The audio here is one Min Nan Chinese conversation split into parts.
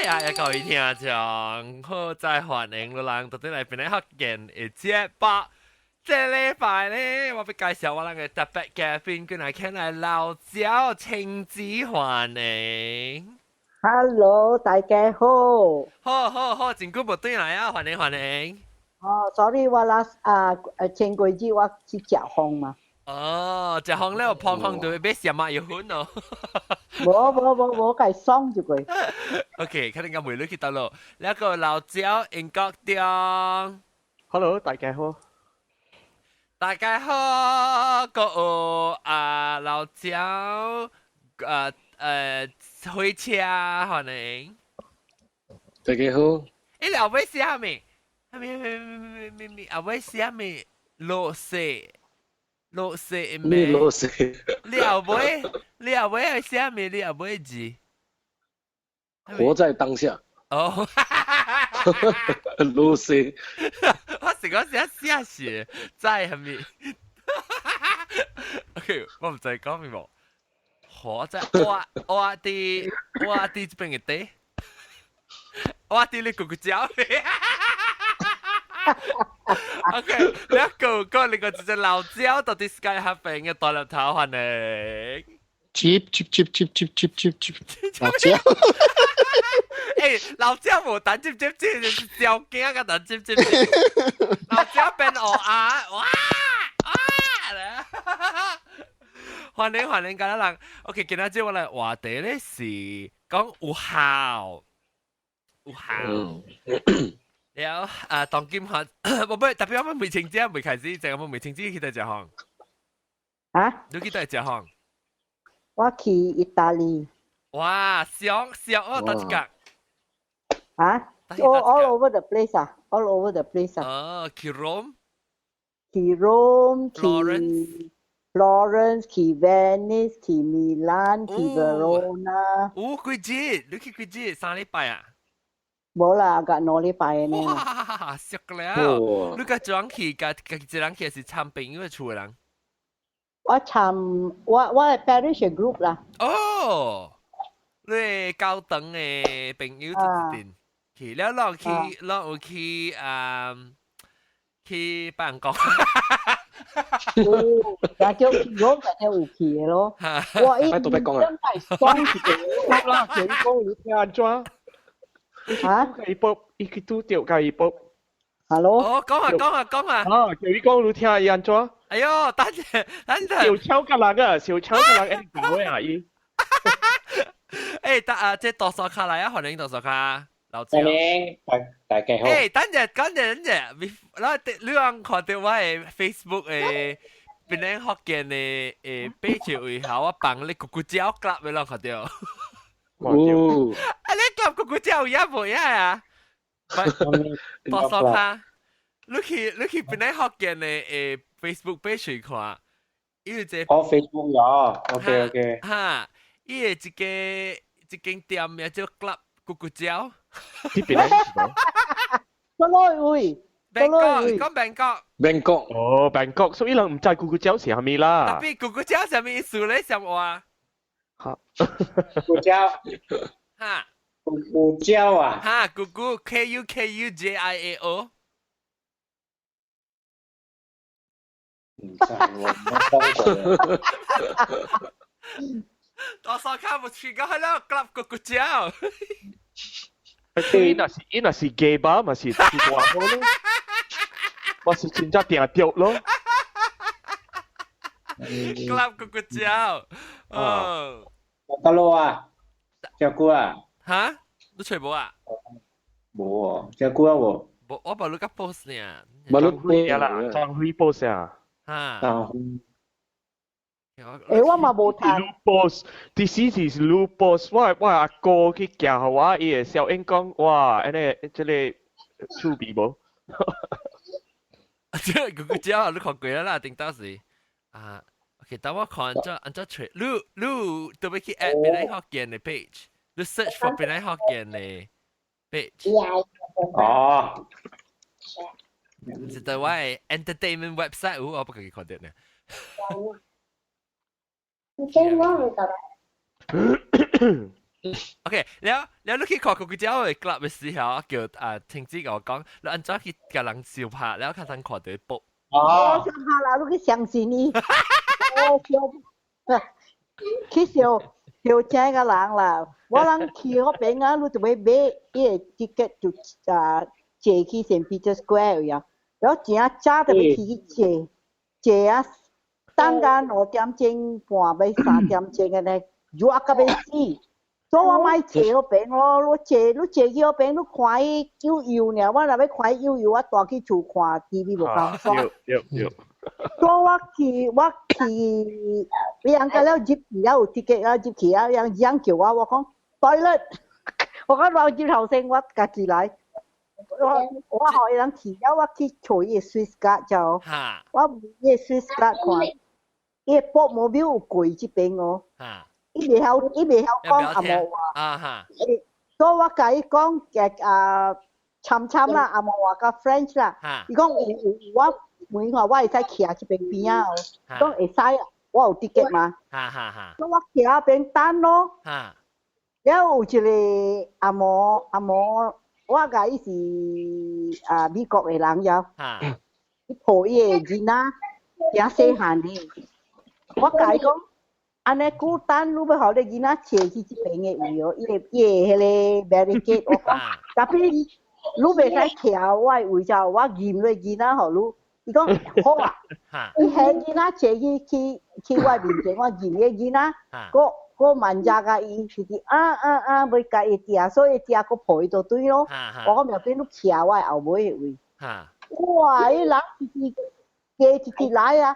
呀呀，各位聽眾，好再歡迎你人到底來邊個福建的節目。這禮拜咧，我欲介紹我人的特別嘉賓，過來請來老趙親自歡迎。 Hello，大家好。好好好，真久無轉來啊，歡迎歡迎。哦，sorry，我 last 啊，前幾日我去食風嘛。哦，食風了，胖胖就會買什麼藥粉哦。無無無無，共爽就過。 OK，肯定個妹女去倒咯。那個老趙英國中。 Hello，大家好。大家好，個啊老趙，火車歡迎。大家好。欸，後尾寫咩？咩咩咩咩咩咩？後尾寫咩？落雪，落雪咩落雪？你後尾，你後尾係寫咩？你後尾字？活在當下。哦，落雪。我是講寫寫寫在係咪？OK，我毋知講咩無。活在我佇我佇這邊的地，我佇你咕咕叫。OK，你一個個你個隻老焦到底 Sky 下邊嘅大粒頭歡迎。接接接接接接接接老焦。欸，老焦無等接接接，焦驚個等接接接。老焦變烏鴉，哇哇！歡迎歡迎，各位人。OK，今仔日我來話題咧是講有孝，有孝。了啊，當今下，無不特別我們梅清姐未開始，就我梅清姐去佗食風。啊？你去佗食風？我去意大利。哇，爽爽哦，佗一角？啊？All over the place 啊，all over the place 啊。哦，去 Rome。去 Rome，去 Florence，去 Venice，去 Milan，去 Verona。哦，幾日？你去幾日？3禮拜啊？無啦，共2禮拜呢。哇，熟了！你共怎去？共家己一人去，還是參朋友厝的人？我參我係 parish group 啦。哦，你教堂的朋友就一陣去了，攏去，攏有去啊，去辦公。有，也叫我就有去的咯。我一真係爽一個。啦，叫伊講你聽按怎？啊？伊報，伊去拄著共伊報。 Hello？哦，講啊講啊講啊！啊，叫伊講你聽伊按怎？哎喲，等陣等陣。小巧個人啊，小巧個人一定講啊伊。欸，得啊，這多少卡來啊？歡迎多少卡，老趙。歡迎大大家好。欸，等陣等陣等陣，你通看著我的 Facebook 的檳城福建的page 位下，我放你咕咕鳥 club 的，攏看著。哦。啊，你 club 咕咕鳥有影無影啊？多少卡？你去檳城福建的Facebook page 看，伊有一個。哦，Facebook 有，OK OK。哈，伊的一個一間店名叫 Club 咕咕鳥。這邊是無？佗落位？ Bangkok，講 Bangkok。 Bangkok。哦，Bangkok，所以人毋知咕咕鳥是啥物啦。特別咕咕鳥啥物意思咧？啥話？哈。咕鳥。哈。咕咕鳥啊。哈，咕咕 K U K U J I A O。毋知喎，冇講過。多少卡無去過，hello club 咕咕鳥。伊若是 gay bar 嘛是大好咯，嘛是真正定著咯。 club 咕咕鳥。哦。得咯啊，真久啊。哈？你揣無啊？無哦，真久啊無。無，我無你共 post 呢。無你 post 啦，張輝 post 啊。哈。張輝。欸，我嘛無談。你 post，第四次是你 post，我阿哥去行予我，伊會小英講，哇，按呢這个趣味無？這個咕咕鳥你看過啦，頂當時啊，OK，等我看按怎按怎揣，你你都欲去 add 檳城福建的 page，你 search for 檳城福建的 page。哦。是對我的 entertainment website 有，我不家己看著呢。你真忘了。OK，了了你去看咕咕鳥的 club 的時候，叫啊聽子共我講，你按怎去共人相拍，了較通看著報。我相拍啦，你去相信伊。我相去相相請個人啦，我人去嗰邊啊，你就欲買伊个 ticket 就啊坐去 St. Peter Square 呀，然後真早就欲去坐坐啊，等到2點鐘半欲3點鐘按呢，熱甲欲死。所以我莫坐彼邊咯，你坐去彼邊，你看伊悠悠爾，我若欲看伊悠悠，我蹛去厝看 TV 無共爽。對對。所以我去，你人家了入去了有 ticket 了入去啊，人人叫我，我講 toilet，我講我入頭先，我家己來。我予伊人去了，我去揣伊 Swiss Guard 就，我伊 Swiss Guard 看，伊 Popemobile 有過這邊哦。伊袂曉講紅毛話，所以我共伊講嘅啊，參參啦，紅毛話佮 French 啦，伊講有有，我問看我會使徛這邊邊仔哦，講會使啊，我有 ticket 嘛，所以我徛彼邊等咯，了有一個紅毛紅毛，我共伊是啊美國的人了，伊抱伊的囡仔，誠細漢的，我共伊講。按呢久等，你欲予你囡仔坐去這邊的位哦，伊个彼个 barricade，我講，tapi 你袂使徛我的位就我認你囡仔予你，伊講好啊，伊彼囡仔坐去我面前，我認伊囡仔，閣閣慢只共伊，就是啊啊啊，欲共伊埕，所以埕閣抱伊就對咯。我講袂要緊，你徛我的後尾的位。哇！彼人一直加一直來啊！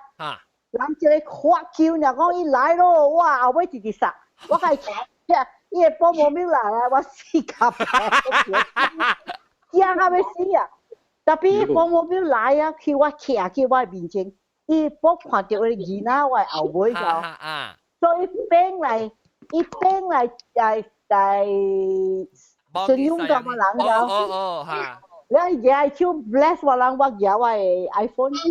人一个發球，爾講伊來咯，哇！後尾直直殺，我共伊徛，伊的 Popemobile 來啊，我死甲驚甲欲死啊！tapi Popemobile 來啊，去我徛去我面前，伊我看著伊囡仔我後尾就，所以變來，伊變來來來，信用到我人就，哦哦哈。你舉手 bless 我人，我舉我的 iPhone，翕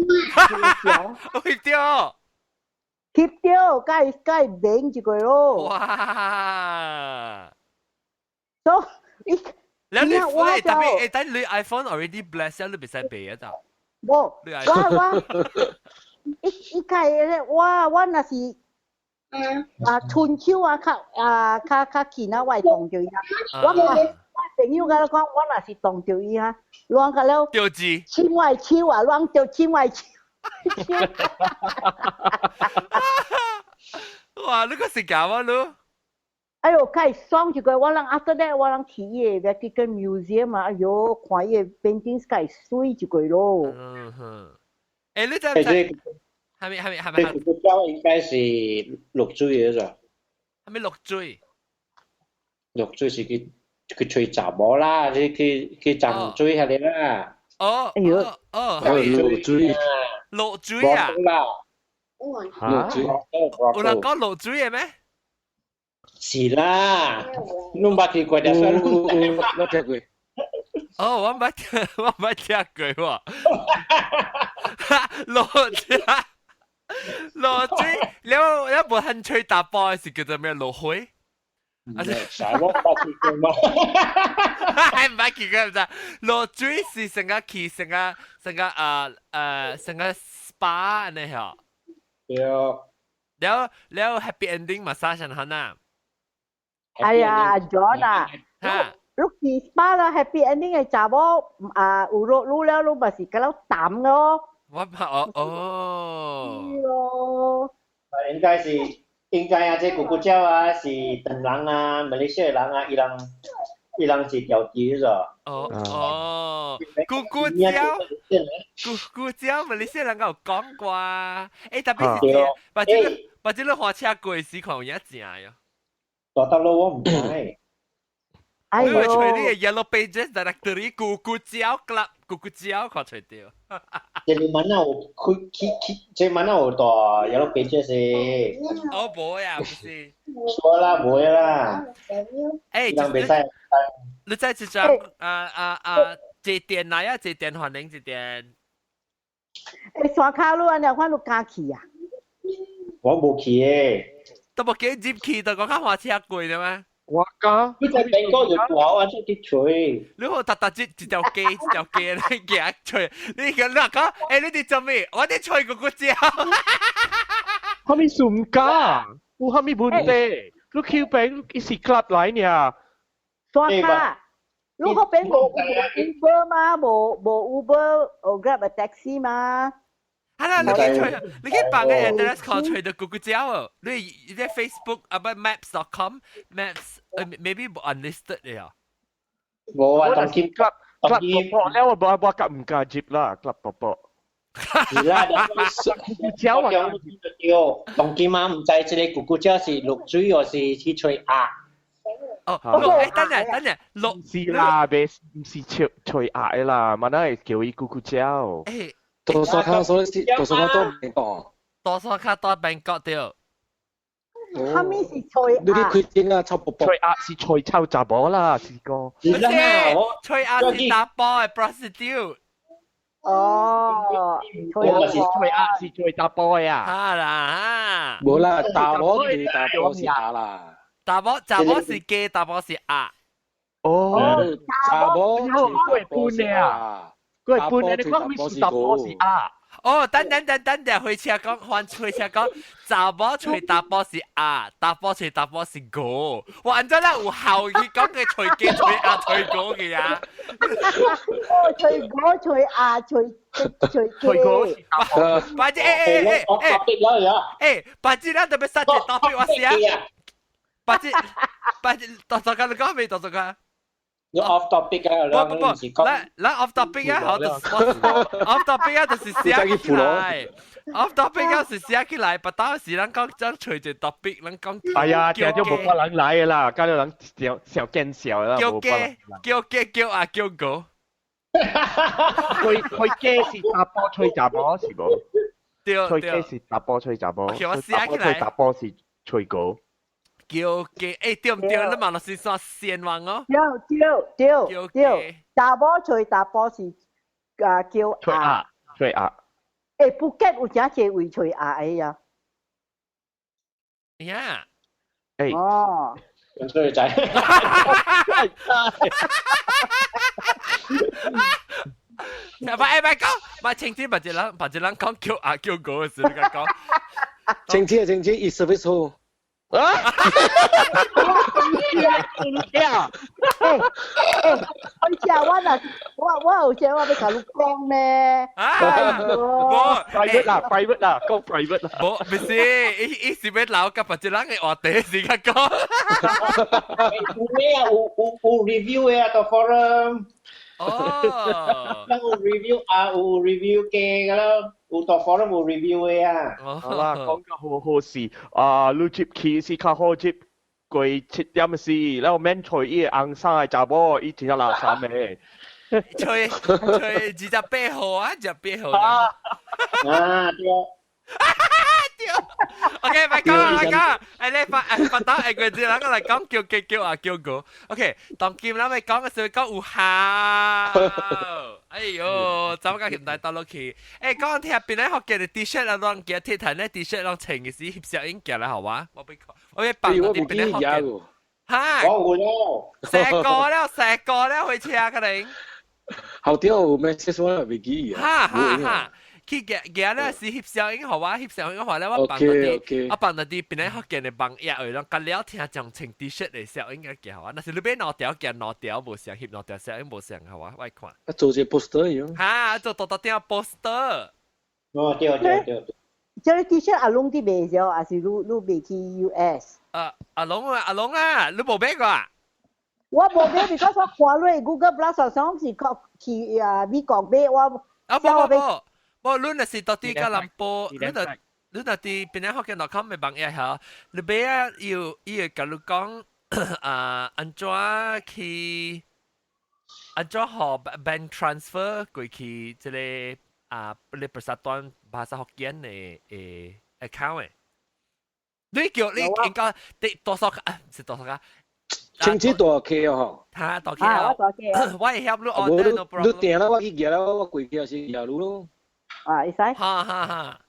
著，翕著，共伊免一個咯。哇！所以，你你 tapi 欸，但你 iPhone already bless 你袂使賣啊？就無，我伊伊開我若是啊，伸手啊，較啊較較緊啊，我會動著伊啊。我我朋友共我講，我若是動著伊啊，亂甲了，著字，親我的手啊，亂著親我的手。哇！你個是搞啊你？哎喲，較會爽一個，我人 after that 我人去伊个 Vatican Museum 啊，哎喲，看伊个 paintings 較會媠一個咯。嗯哼，欸，你知毋知？係咪係咪係咪？這個鳥應該是落水的咋？係咪落水？落水是去揣查某啦，去浸水遐個啦。哦，哎喲，哦，落水，落水啊！落水，有人講落水的咩？是啦，攏捌去過就算。有我聽過。哦，我毋捌聽過喎。落水，落水，了了無肯吹大波是叫做咩？落水？啊！啥我捌去過嗎？係毋捌去過毋知。落水是成個去成個成個啊成個 SPA 按呢嗬。對。了了 happy ending massage 按呢。哎呀，John 啊，你去 SPA 啦，happy ending 的查某啊，有落滷了，滷嘛是較了淡咯。我怕哦哦。咯。應該是應該啊，這咕咕鳥啊是唐人啊，馬來西亞人啊，伊人是調機咗。哦哦，咕咕鳥，咕咕鳥，馬來西亞人有講過。欸，特別是這，把這個把這個花車過時看有影正喲。大大佬我毋知。哎喲，你揣你的 Yellow Pages Directory 咕咕鳥 club 咕咕鳥看揣著。這個滿有開去去，這滿有大 Yellow Pages 的。哦，無呀，不是。說啦，無啦。欸，人袂使。你再一張啊啊啊！一電來啊，一電歡迎一電。欸，山跤你按呢款你敢去啊？我無去的。都無記入去，就講較花車過的咩？我講，你在美國就大啊，出去揣。你好，特特一一條街一條街咧行揣，你個你講，欸，你佇做咩？我佇揣咕咕鳥。啥物暑假？有啥物問題？你 Q 病，伊是 club 來呢？刷卡。如果邊無 Uber 嘛，無無 Uber 或 Grab a taxi 嘛？係啦，你去揣，你去放個 address 靠揣到咕咕鳥哦。你你喺 Facebook 啊不 maps.com maps maybe unlisted 嘅啊。無啊，當今 club club 婆婆了，我無我夾唔敢接啦，club 婆婆。是啦，咕鳥啊！對，當今嘛毋知這個咕咕鳥是落水抑是去揣鴨。哦，落誒，等陣等陣，落是啦，袂毋是揣揣鴨的啦，嘛那會叫伊咕咕鳥。誒，多數卡所以多數卡都明白。多數卡都變國對。哈咪是揣鴨？你去開店啊，臭卜卜。揣鴨是揣臭查某啦，是個。唔是，揣鴨是查埔的 prostitute。哦，我是揣鴨是揣查埔的啊。哈啦，無啦，查某是查埔是鴨啦。查某查某是雞，查埔是鴨。哦，查某佢係半的啊，佢係半的，你講咩是查埔是鴨？哦，等等等等等，火車講換火車講，查某揣查埔是鴨，查埔揣查埔是狗。我按怎咱有效去講嘅揣雞、揣鴨、揣狗嘅啊？哦，揣狗、揣鴨、揣揣雞。反正欸欸欸欸欸，反正咱特別殺一特別我寫。反正反正，多少個你講未？多少個？你 off topic 啊！不不不，咱咱 off topic 啊，好，off topic 啊，就是寫起來。off topic 啊，是寫起來，不當時咱講將隨住 topic，咱講。哎呀，聽就無別人來的啦，搞到人小小見笑啦。叫雞，叫雞，叫鴨，叫狗。揣揣雞是查埔揣查某是無？對。揣雞是查埔揣查某，我寫起來。揣查埔是揣狗。叫雞，欸對毋對？你嘛就是說先王哦。對對對對，查某揣查埔是啊叫揣鴨，揣鴨。欸，布吉有誠濟位揣鴨的呀。呀。欸。哦。咁衰仔。唔係唔係講，唔係清子，別一人別一人講叫鴨叫狗的時，你講。清子啊清子，伊 service 好。啊！欸，我若我我有時我欲共你講呢。啊！無 private 啦，private 啦，講 private 啦。無，不是，伊伊是欲留佮別一人的話題時較講。有咩啊？有有有 review 的啊，到 forum。哦。咱有 review 啊，有 review 嘅個咯，有到 forum 有 review 的啊。好啦，講個好好事啊，你接起是較好接過7點時，然後免揣伊個紅衫的查某，伊真正垃圾的。揣揣28號啊，28號。啊，對。對。OK，咪講啦，咪講。誒，你發誒發到下個字，咱個來講叫雞叫鴨叫狗。OK，當今咱咪講嘅時候講有效。哎喲，怎個現代倒落去？誒，講聽邊咧學嘅 T 恤啊，攏記鐵壇咧 T 恤攏穿嘅時翕相影寄來予我，我欲看，我欲放到佇邊咧學嘅。哈！我有咯。成個了，成個了，回車可能。後底有 message 我袂記啊。哈哈哈！去寄寄咧是翕相影予我，翕相影予我咧，我放到佇，我放到佇邊咧福建的網頁位，攏甲了聽將穿 T 恤的相影寄予我。若是你買兩條，寄兩條無相，翕兩條相影無相，予我，我愛看。啊，做一個 poster 樣。哈，做大大鼎 poster。哦，對對對。這個 T 恤阿龍佇賣著，還是你你賣去 US？啊，阿龍啊，阿龍啊，你無買過啊？我無買，because 我看落 Google Plus 上是講去啊美國買，我啊無無無。無，你若是到佇吉隆坡，你若你若佇檳城福建 .com 的網頁吼，你買啊，伊伊會共你講啊，按怎去，按怎予 bank transfer 過去這個啊，你 Persatuan Bahasa Hokkien 的的 account 的。你叫你應該得多少啊？是多少個？清子大客哦，哈，大客啊！我會曉你 order no problem。你訂啦，我去寄啦，我過去也是寄你咯。啊，會使。哈哈哈。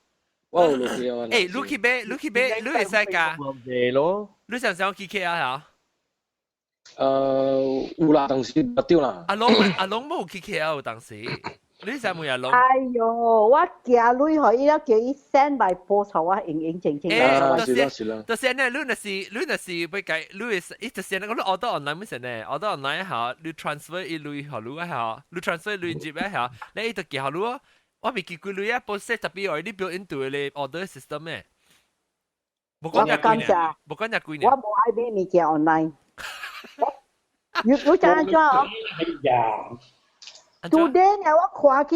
我有落去啊。欸，你去買，你去買，你會使共？咯。你想想去 KL 嚇？有啦，當時無對啦。阿龍阿龍無去 KL 當時，你使問阿龍？哎喲，我寄鐳予伊了，叫伊 send by post 予我應應靜靜。啊，是啦是啦。就是呢，你若是欲改，你會伊就是那個你 order online 咪先呢？order online 下，你 transfer 伊鐳予你下，你 transfer 鐳入下，你伊就寄予你哦。我未記幾鐳啊，process 特別你 build into 你 order system 咩？無講我感謝，無講只幾年。我無愛買物件 online。你知按怎哦？Today 呢，我看去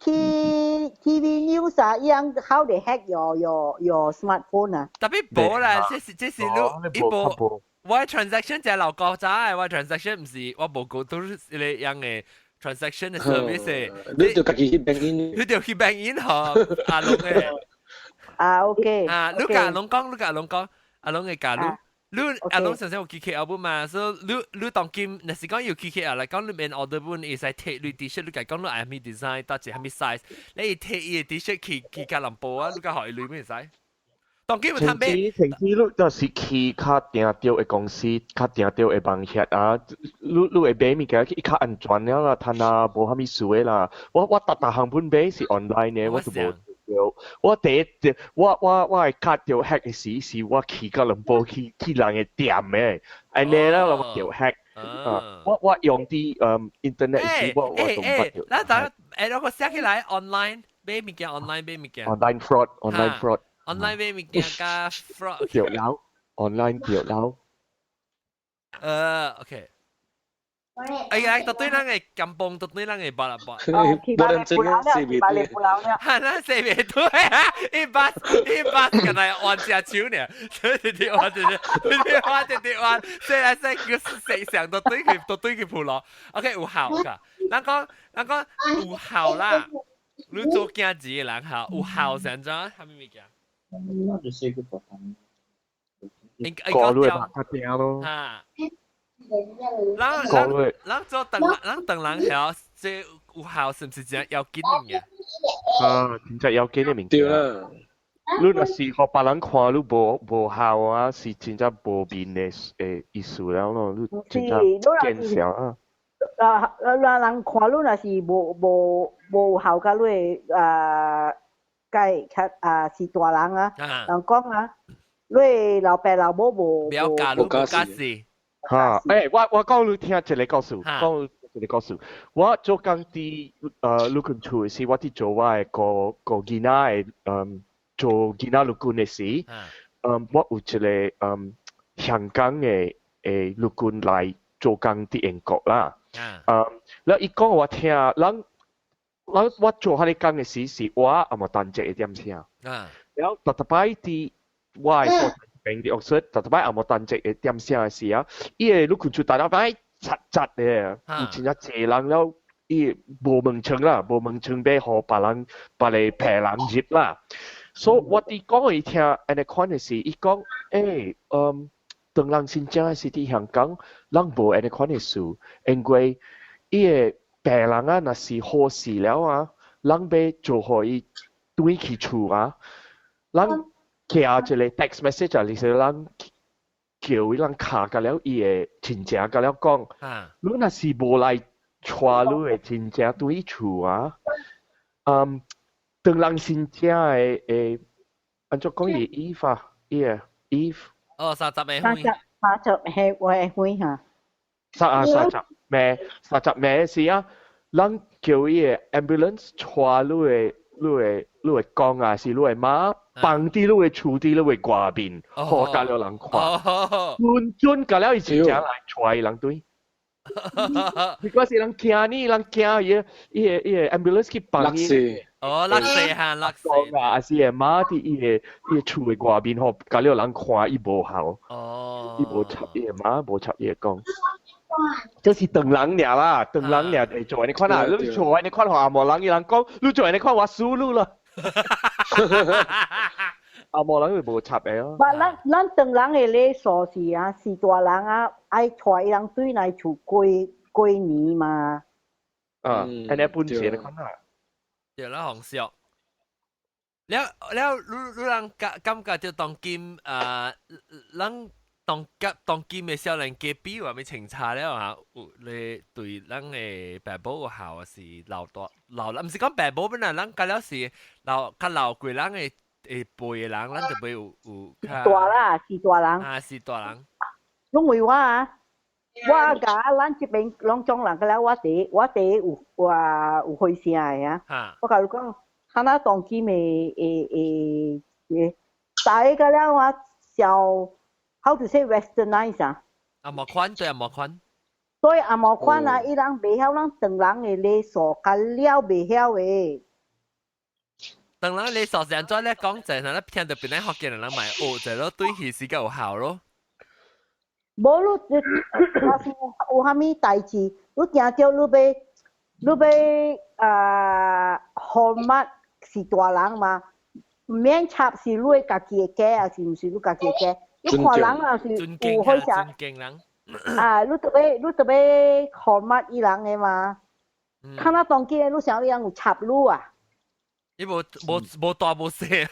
TV news 啊，伊人 how they hack your smartphone 啊。特別無啦，這是你一部我 transaction 就係老高仔，我 transaction 毋是我無講都是你樣的 transaction 的 service。你就家己去 bank in，你就去 bank in 嗬，阿龍嘅。啊，OK。啊，你共阿龍講，你共阿龍講，阿龍會教你。你阿龍上次有 KKL 本嘛，所以你當今若是講有 KKL 來講，你免 order 本，會使提你 T-shirt，你共講你愛啥物 design，搭一啥物 size，你提伊的 T-shirt 去吉隆坡啊，你共予伊鐳會使。當今有通買。停止，你就是去較定著的公司，較定著的網頁啊，你會買物件，伊較安全了啦，趁啊無啥物事的啦。我逐逐項本買是 online 的，我就無。我第一，我的卡著 hack 的時，是我去吉隆坡去人的店的，按呢啦我著 hack。啊，我用佇internet 時，我都毋捌著。咱等我寫起來 online 買物件，online 買物件。 online fraud，online fraud。 online 買物件佮 fraud。著摎，online 著摎。OK。哎呀，到對咱的甘榜，到對咱的巴拉巴。無人真啊，四面對。哈，咱四面對啊！一巴一巴，敢若彎隻手呢？對對對，彎對對，對彎對對彎，說來說去誰想都對去，都對去鋪咯。OK，有效噶。咱講有效啦。你做囝子的人吼，有效是按怎？啥物物件？我就是個普通。應該過你會較定咯。哈。咱咱咱做唐咱唐人曉，這有效是毋是真要緊的物件？啊，真正要緊的物件。對啦。你若是予別人看你無孝啊，是真正無面的意思了咯，你真正見笑啊。啊，讓人看你若是無孝佮你啊，該較啊是大人啊，人講啊，你老爸老母無無教你無教死。哈，我講你聽一个故事，講一个故事。我做工佇陸軍處的時，我佇做我的顧顧囡仔的，做囡仔陸軍的時，我有一个香港的陸軍來做工佇英國啦。了伊講我聽，咱我做彼个工的時，是我也無單隻的點聲。了逐逐擺佇我的所在邊佇 Oxford，逐逐擺也無單隻的點聲的時啊，伊的陸軍處逐逐擺窒窒的，有真正濟人了，伊無門窗啦，無門窗欲予別人別个病人入啦。所以我佇講予伊聽，按呢款的時，伊講，唐人新正是佇香港，咱無按呢款的事，因為伊个病人啊，若是好勢了啊，咱欲做予伊轉去厝啊，咱寄一个 text message 啊，就是咱叫伊人敲共了伊的親情共了講，你若是無來帶你的親情轉去厝啊，唐人新正的的，按怎講伊的 Eve 啊，伊的 Eve。哦，30個三十30個歲哈。30暝，30暝時啊，咱叫伊的 ambulance 帶你的公啊，是你的媽，放佇你的厝佇你的外面，予共了人看。準準共了伊真正來帶伊人轉。because 人驚你，人驚伊个 ambulance 去放伊。哦，落雪哈，落雪。啊，還是伊媽佇伊个厝的外面，予共了人看伊無孝。伊無插伊的媽，無插伊的公。這是唐人爾啦，唐人爾會做按呢款啊，你做按呢款予紅毛人，伊人講，你做按呢款我輸你啦。紅毛人會無插的哦。但咱唐人的禮數是啊，是大人啊，愛帶伊人轉來厝過年嘛。啊，按呢本錢的款啊。對啦，紅燒。了了，你人感覺著當今啊，咱當甲當今的少年家比話咪清查了啊？有你對咱的爸母有孝是老大老，毋是講爸母本來咱甲了是老較老過人的會輩的人，咱就袂有較大啦，是大人。啊，是大人。攏為我啊，我共咱這邊攏總人個了，我第有我有回聲的啊。我共你講，看那當今的會會會，大個了我小，how to say westernize 啊？紅毛款對紅毛款。對紅毛款啊，伊人袂曉咱唐人的禮數，較了袂曉的。唐人禮數是按怎咧講？就係咱聽著邊咧福建人嘛學者咯，對彼時較有效咯。無你，若是有啥物代誌，你驚著你欲啊，hormat 是大人嘛，毋免插是你家己的家，還是毋是你家己的家？你看人若是有好啥，尊敬人。啊，你著欲 hormat 伊人的嘛。看那當今你想伊人有插你啊？伊無大無細。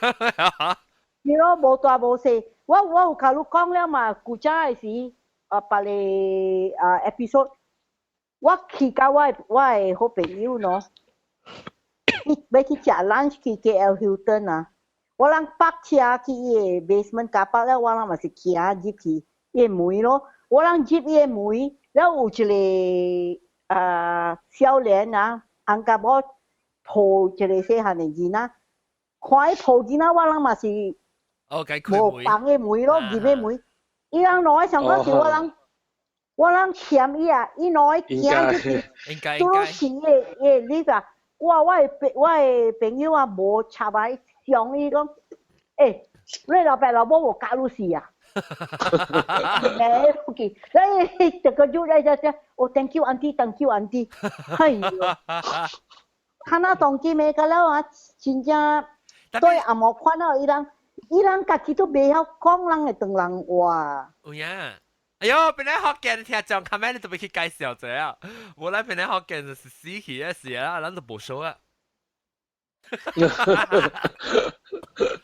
是咯，無大無細。我有共你講了嘛，舊早的時，啊，別个啊 episode，我去佮我的好朋友喏，伊欲去食 lunch 去 KL Hilton 啊，我人泊車去伊的 basement car park 了，我人嘛是行入去伊的門咯，我人入伊的門，了有一個啊少年啊，翁甲某抱一個細漢的囡仔，看伊抱囡仔，我人嘛是。哦，無放的門咯，入的門。伊人兩个上講是我人，我人欠伊啊，伊兩個驚入去，拄是伊伊你啊，我的朋友啊，無插來上伊講，欸，你老爸老母無教你死啊？欸，OK，你這個就來這這，哦，thank you auntie，thank you auntie，哎喲，看那當今的個了啊，真正對紅毛款啊，伊人。伊人家己都袂曉講人的唐人話。有影？哎喲，本來福建聽眾，後面你特別去介紹者啊。我來本來福建就是死去的事啊，咱都無熟啊。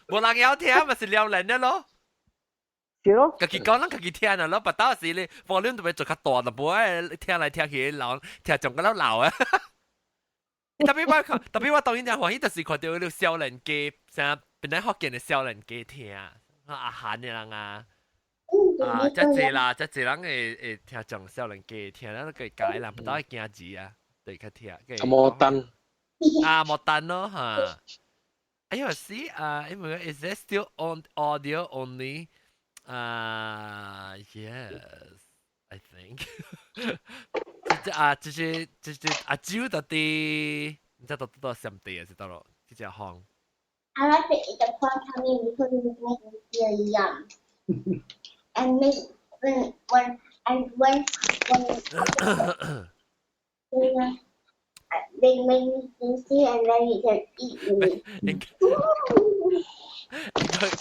無人曉聽，嘛是撩人的咯。是咯。家己講，咱家己聽啊，咯，別到時你 volume 特別做較大，就無愛聽來聽去，老聽眾個老老啊。特別我當然正歡喜，就是看著你少年家，啥本來福建的少年家聽，阿韓的人啊，啊，遮濟啦，遮濟人會聽眾少年家聽，咱個教人不到驚字啊，對較聽。摩登。啊，摩登咯嚇。哎呦，是啊，因為 is it still on audio only？啊，yes，I think。這啊，這是阿蕉到底，你知道到上地啊？是到咯，這隻方。 I like to eat the prawn tummy because it makes me feel yum. And make when when and when when when they make me juicy and then you can eat me.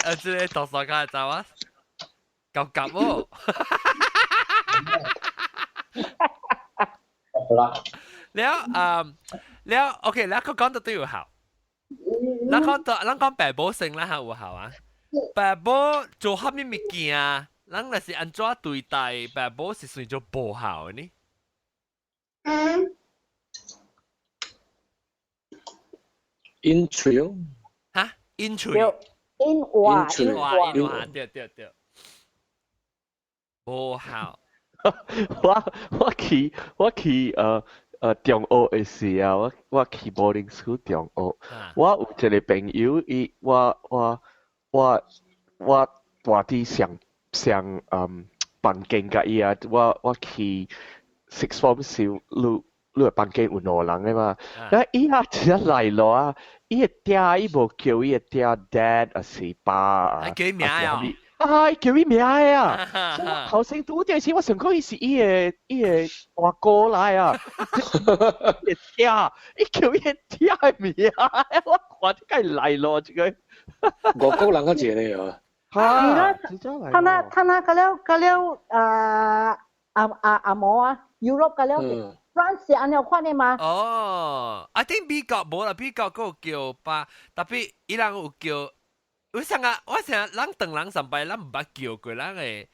啊，這個多少個知啊？夠夾喎！了啊，了 OK，了佢講得都有效。咱講到咱講爸母先啦嚇有效啊。爸母做啥物物件，咱若是按怎對待爸母是算做無孝的呢？嗯。應喙哦。哈？應喙。應話。應話應話，對對對。無孝。我去中學的時啊，我去 boarding school 中學，我有一個朋友，伊我住佇上上嗯房間佮伊啊，我去 sixth form 時，你的房間有兩個人的嘛，啊伊啊一來落啊，伊的嗲伊無叫伊的嗲 dad 還是爸啊，叫伊名啊。啊！叫伊名的啊！頭先拄著時，我想講伊是伊的大哥來啊！伊嗲，伊叫伊嗲的名，我看這個來咯，這個。外國人較濟呢啊！哈！他那個了啊阿阿阿毛啊，Europe 個了，France 是按呢款的嘛？哦，I think 美國無啦，美國閣有叫爸，特別伊人有叫。我想啊，我想咱唐人上擺，咱毋捌叫過咱的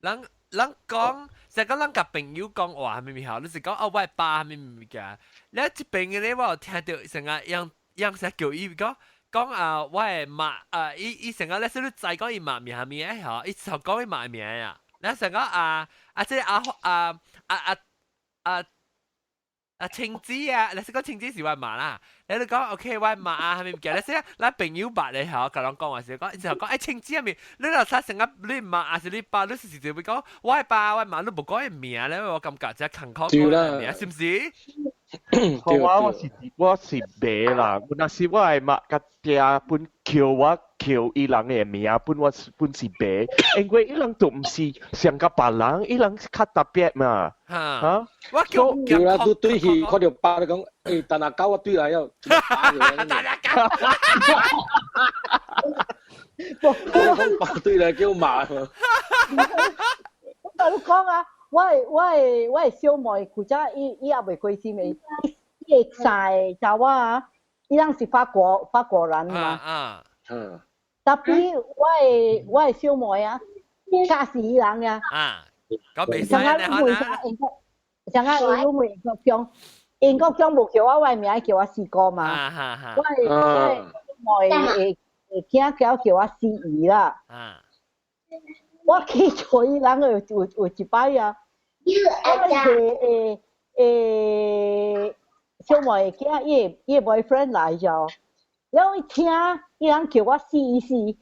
人人講，成個人共朋友講話係咪好？你是講哦，我爸係咪物件？你這邊嘅咧，我有聽到成個樣樣成叫伊講講啊，我的媽啊，伊伊成個咧，是你知講伊媽名係咪啊？嗬，伊就講伊媽名啊。你成個啊啊，這個阿啊啊啊啊啊青子啊，你是講青子是我媽啦。你都講 OK，我媽啊，係咪物件？你先，咱朋友捌咧嗬，共人講話時講，就講欸青子係咪？你若睇成個你媽還是你爸，你是直接會講我爸我媽，你無講伊名咧，我感覺這艱苦講伊名，是毋是？我我是我是袂啦，若是我的媽佮爹本叫我叫伊人的名，本我本是袂，因為伊人都毋是像佮別人，伊人較特別嘛。嚇！我叫叫啦，都對去看著爸咧講，欸，等下狗我對來了，等下狗。我講爸對來叫媽。我同你講啊，我的小妹，古早伊伊也未過身的，伊的三个查某啊，伊人是法國人嘛。Tapi 我的小妹啊，嫁死伊人啊。啊，咁袂使咧，可能。像啊，伊攏問英國強，英國強無叫我我的名，叫我四哥嘛。我的妹會會囝叫叫我四姨啦。我去做伊人有有有一擺啊，我會會小妹囝伊伊 boyfriend 來咗，然後一聽伊人叫我四姨四，伊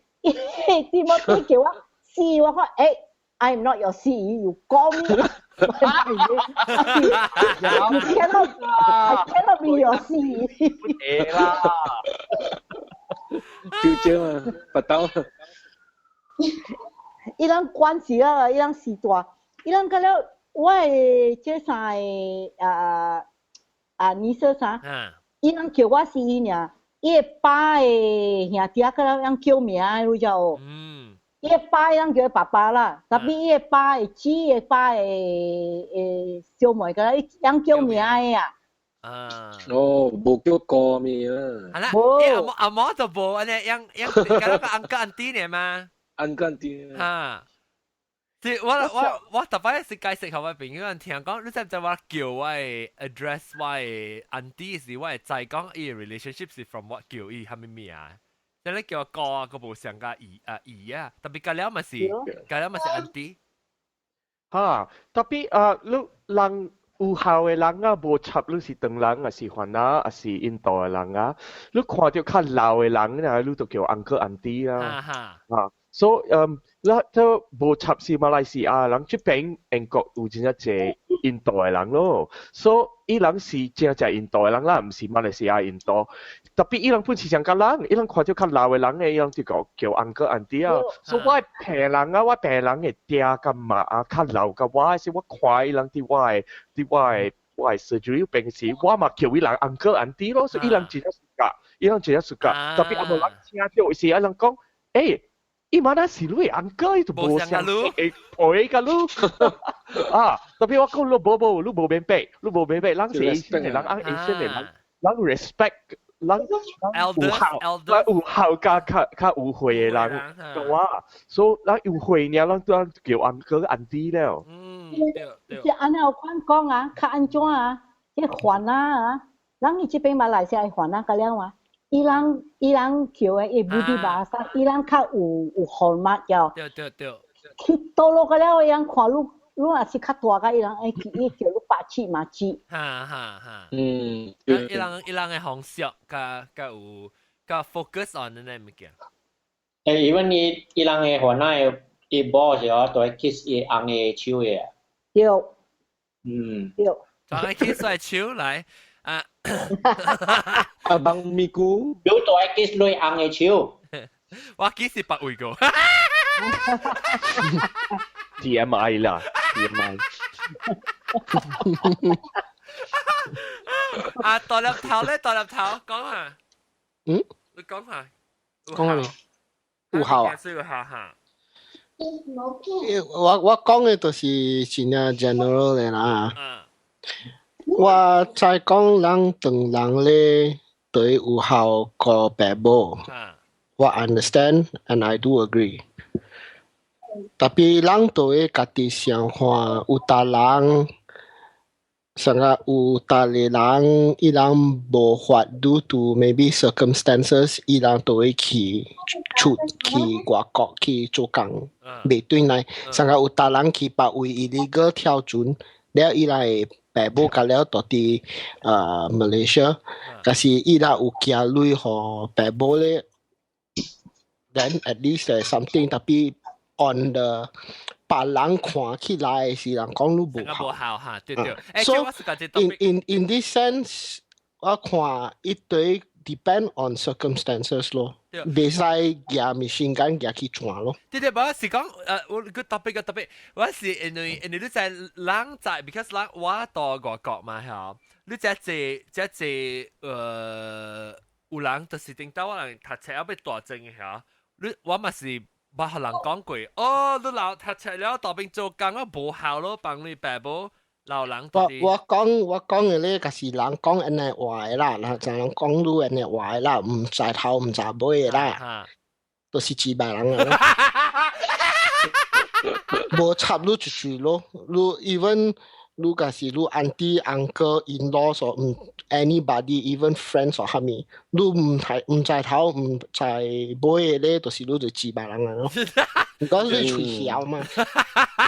點麼叫我四姨，我講欸，I'm not your 四姨，you call me。 You cannot, I cannot be your 四姨。會啦，丟蕉啊，拔刀。伊人關係啦，伊人時大，伊人個了，我的這三个啊啊二嫂啥，伊人叫我四姨爾，伊的爸的兄弟個了人叫名，你知無？伊的爸人叫爸爸啦，tapi 伊的爸的姊的爸的的小妹個，伊人叫名的啊。啊。哦，無叫哥名啊。係啦，欸阿嬤阿嬤就無按呢，樣樣，敢若個 uncle auntie 呢嘛。 Uncle auntie。嚇。是我我我逐擺是解釋予我朋友人聽講，你知毋知我叫我的 address 我的 auntie 時，我會知講伊的 relationship 是 from 我叫伊蝦米名？即你叫我哥啊，個無相佮姨啊姨啊，特別隔了嘛是，隔了嘛是 auntie。嚇，特別啊，你人有孝的人啊，無插你是唐人，還是番仔，還是印度的人啊，你看著較老的人啊，你就叫 uncle auntie 啦。啊，所以嗯，你都無插是馬來西亞人，這邊英國有真正濟印度的人咯，所以伊人是真正印度的人啦，毋是馬來西亞印度。特別伊人本是上較人，伊人看著較老的人的，伊人就叫叫 uncle auntie 啊。所以我的病人啊，我病人的爹佮媽啊，較老佮我，是我看伊人佇我的 surgery 病時，我嘛叫伊人 uncle auntie 咯，所以伊人真正 suka，伊人真正 suka。特別啊無人聽著時，伊人講，欸，伊嘛那是你的 uncle，伊就無相會陪佮你。啊，特別我講你無無，你無免逼，你無免逼，人是 Asian 的人，人 Asian 的人，人 respect。人有孝，人有孝加較較有歲的人，講話，所以人有歲爾，人都叫 uncle auntie 了。嗯，對對。是按呢有款講啊，較按怎啊？這番仔啊，人伊這邊馬來西亞番仔個了啊，伊人伊人叫的伊 budi bahasa，伊人較有有 hormat 叫。對對對。去倒落個了，伊人看你，你若是較大個，伊人會伊叫你爸姊媽姊。哈哈哈。伊人伊人的方式，較較有較 focus on 呢物件。欸，因為伊伊人的番仔的伊某是哦，都會 kiss 伊翁的手的。對。對。就愛 kiss 我手來啊！阿幫咪咕，你都愛 kiss 你翁的手。我 kiss 是別位個。 TMI 啦，TMI。啊，大粒頭咧，大粒頭講下。嗯？你講下。講下咩？有效啊？有效哈。我我講的就是真正 general 的啦。我在講人唐人咧對有孝顧爸母。我 understand and I do agree。Tapi 人都會家己想看有逐人，啥個有逐个人，伊人無法 due to maybe circumstances，伊人都會去出去外國去做工，袂轉來。啥個有逐人去別位 illegal 跳船，了伊來爸母共了蹛佇Malaysia，但是伊若有寄鐳予爸母咧，then at least there's something tapi on the 別人看起來是人講你無無效嚇，對對。 So in this sense，我看伊對 depend on circumstances 咯，袂使舉 machine gun 舉去轉咯。對對，我是講我個 topic 個 topic，我是因為你在人在，because 人我到外國嘛嚇，你這這這這有人就是頂到我人讀冊猶欲大正嚇，你我嘛是捌予人講過，哦，你老讀冊了蹛邊做工啊無效咯，幫你爸母老人。我講嘅咧，就是人講按呢話的啦，就人講你按呢話的啦，毋知頭毋知尾的啦，都是幾百人啊。無插你一句咯，你 even 你若是你 auntie uncle in law 或毋 anybody even friends 或啥物，你毋知頭毋知尾的咧，就是你就幾百人啊咯。你講你喙痟嘛？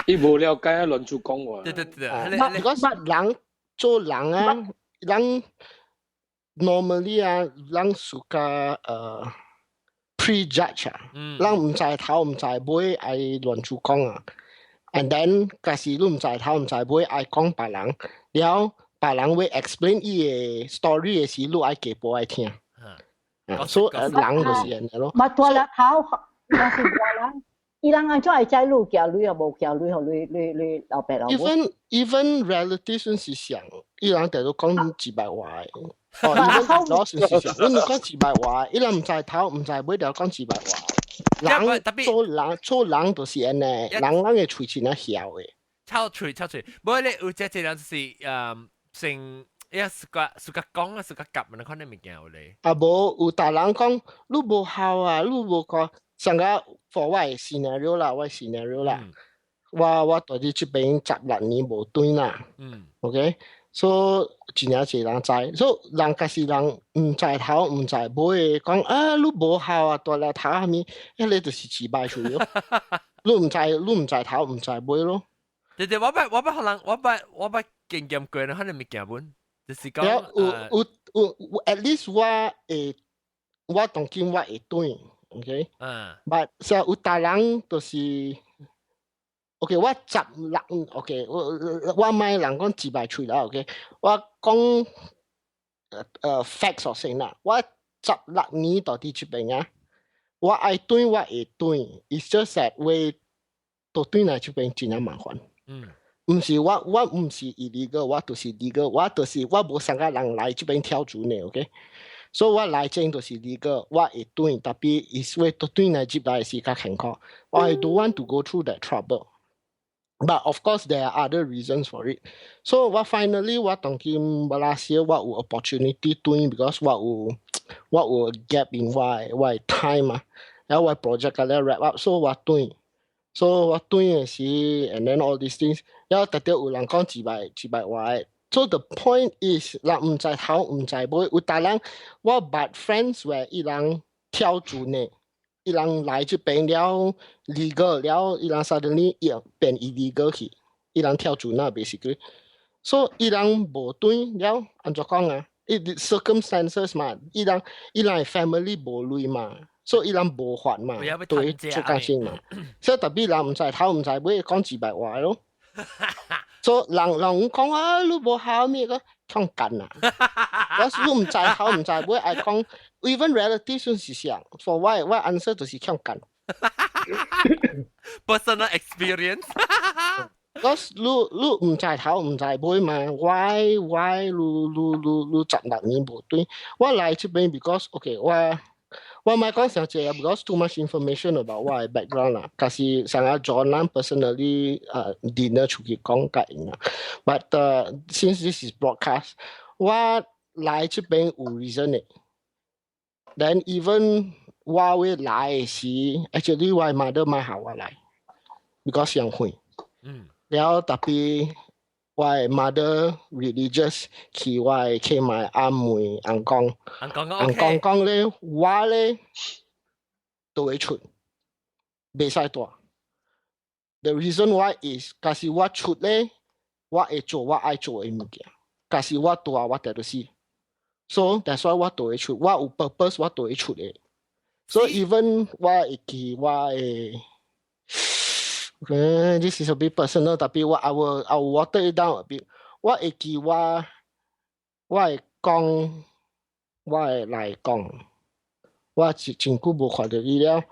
伊無了解啊，亂出講話。對對對，如果人做人啊，人 normally 啊，人 suka prejudge 啊，人毋知頭毋知尾愛亂出講啊。And then 假使你毋知頭毋知尾愛講別人，了別人會 explain 伊个 story 的時，你愛加補愛聽。所以人就是按呢咯。嘛大粒頭，若是大人，伊人按怎會知你有寄鐳啊？無寄鐳予你老爸老母？ Even relatives 是想，伊人佇都講幾百話的。哦，even 老師是想，阮講幾百話，伊人毋知頭毋知尾，就講幾百話。人做人做人就是按呢，人人的喙真正囂的。臭喙臭喙，無咧有這這人就是成一 suka suka 講啊，suka 夾，你看你物件有咧。啊無，有逐人講你無孝啊，你無講上個 for 我的 scenario 啦，我的 scenario 啦，我蹛佇這邊16年無轉啦。OK，so 真正濟人知，so 人假使人毋知頭毋知尾，講啊你無孝啊，大粒頭啥物，彼个就是自敗喙咯。你毋知頭毋知尾咯。對對，我捌可能我捌經驗過，可能物件本，就是講。有有有有，at least 我會，我當今我會轉，OK。But 說有逐人就是，OK，我十六，OK，我莫人講自敗喙啦，OK，我講facts 先啦，我十六年蹛佇這邊啊，我愛轉我會轉，it's just that 會倒轉來這邊真正麻煩。毋是我毋是 illegal，我就是 legal，我就是我無啥個人來這邊跳船的，OK。所以我來前就是 legal，我會轉，tapi 是會倒轉來入來是較艱苦。I don't want to go through that trouble. But of course there are other reasons for it. So 我 finally 我當今馬來西亞我有 opportunity 轉，because 我有 gap in 我 time 啊，然後我 project 個了 wrap up，so 我轉。So 我轉的時，and then all these things，然後特別有人講幾百幾百話。So the point is，人毋知頭毋知尾，有逐人我捌 friends where 伊人跳船的，伊人來這邊了 legal 了，伊人 suddenly 伊變 illegal 去，伊人跳船啊，basically。So 伊人無轉了，按怎講啊？伊 circumstances 嘛，伊人 family 無鐳嘛。所以伊人無法嘛，對，出家先嘛。所以 tapi 人毋知頭毋知尾，講幾百話咯。所以人講啊，你無孝咩個，創幹啊！我你毋知頭毋知尾，愛講，even relatives 是啥？For 我 answer 就是創幹。 Personal experience。我你毋知頭毋知尾嘛？Why 你16年無轉？我來這邊 because OK 我。我莫講傷濟啊，because too much information about 我的 background 啦。可是上個 John 咱 personally dinner 出去講較用啦。But since this is broadcast，我來這邊有 reason 的。Then even 我會來的時，actually 我 mother 莫予我來。，because 上遠。了 tapi 我的 mother religious 去我的去買阿妹翁公，翁公翁公講咧，我咧都會出，袂使蹛。The reason why is，假使我出咧，我會做我愛做的物件；假使我蹛，我就會死。So that's why 我都會出，我有 purpose，我都會出的。So even 我會記我的。Okay, this is a bit personal, tapi 我 I will water it down a bit。我會記我會講，我會來講，我真真久無看著伊了。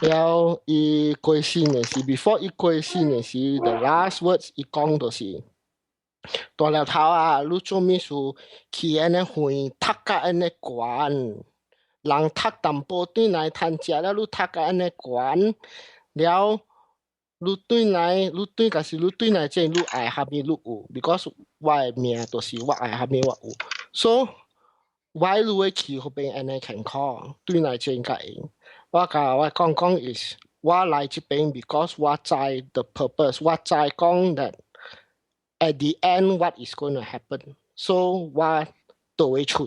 了伊過身的時，before 伊過身的時，the last words 伊講就是大粒頭啊，你做物事去按呢遠，讀甲按呢懸，人讀淡薄轉來趁食了，你讀甲按呢懸，了。你轉來，你轉，假使你轉來這，你愛啥物你有，because 我的命就是我愛啥物我有，所以我你會去彼邊按呢健康，轉來這較會。我共我講講 is，我來這邊 because 我知 the purpose，我知講 that at the end what is going to happen，so 我都會出，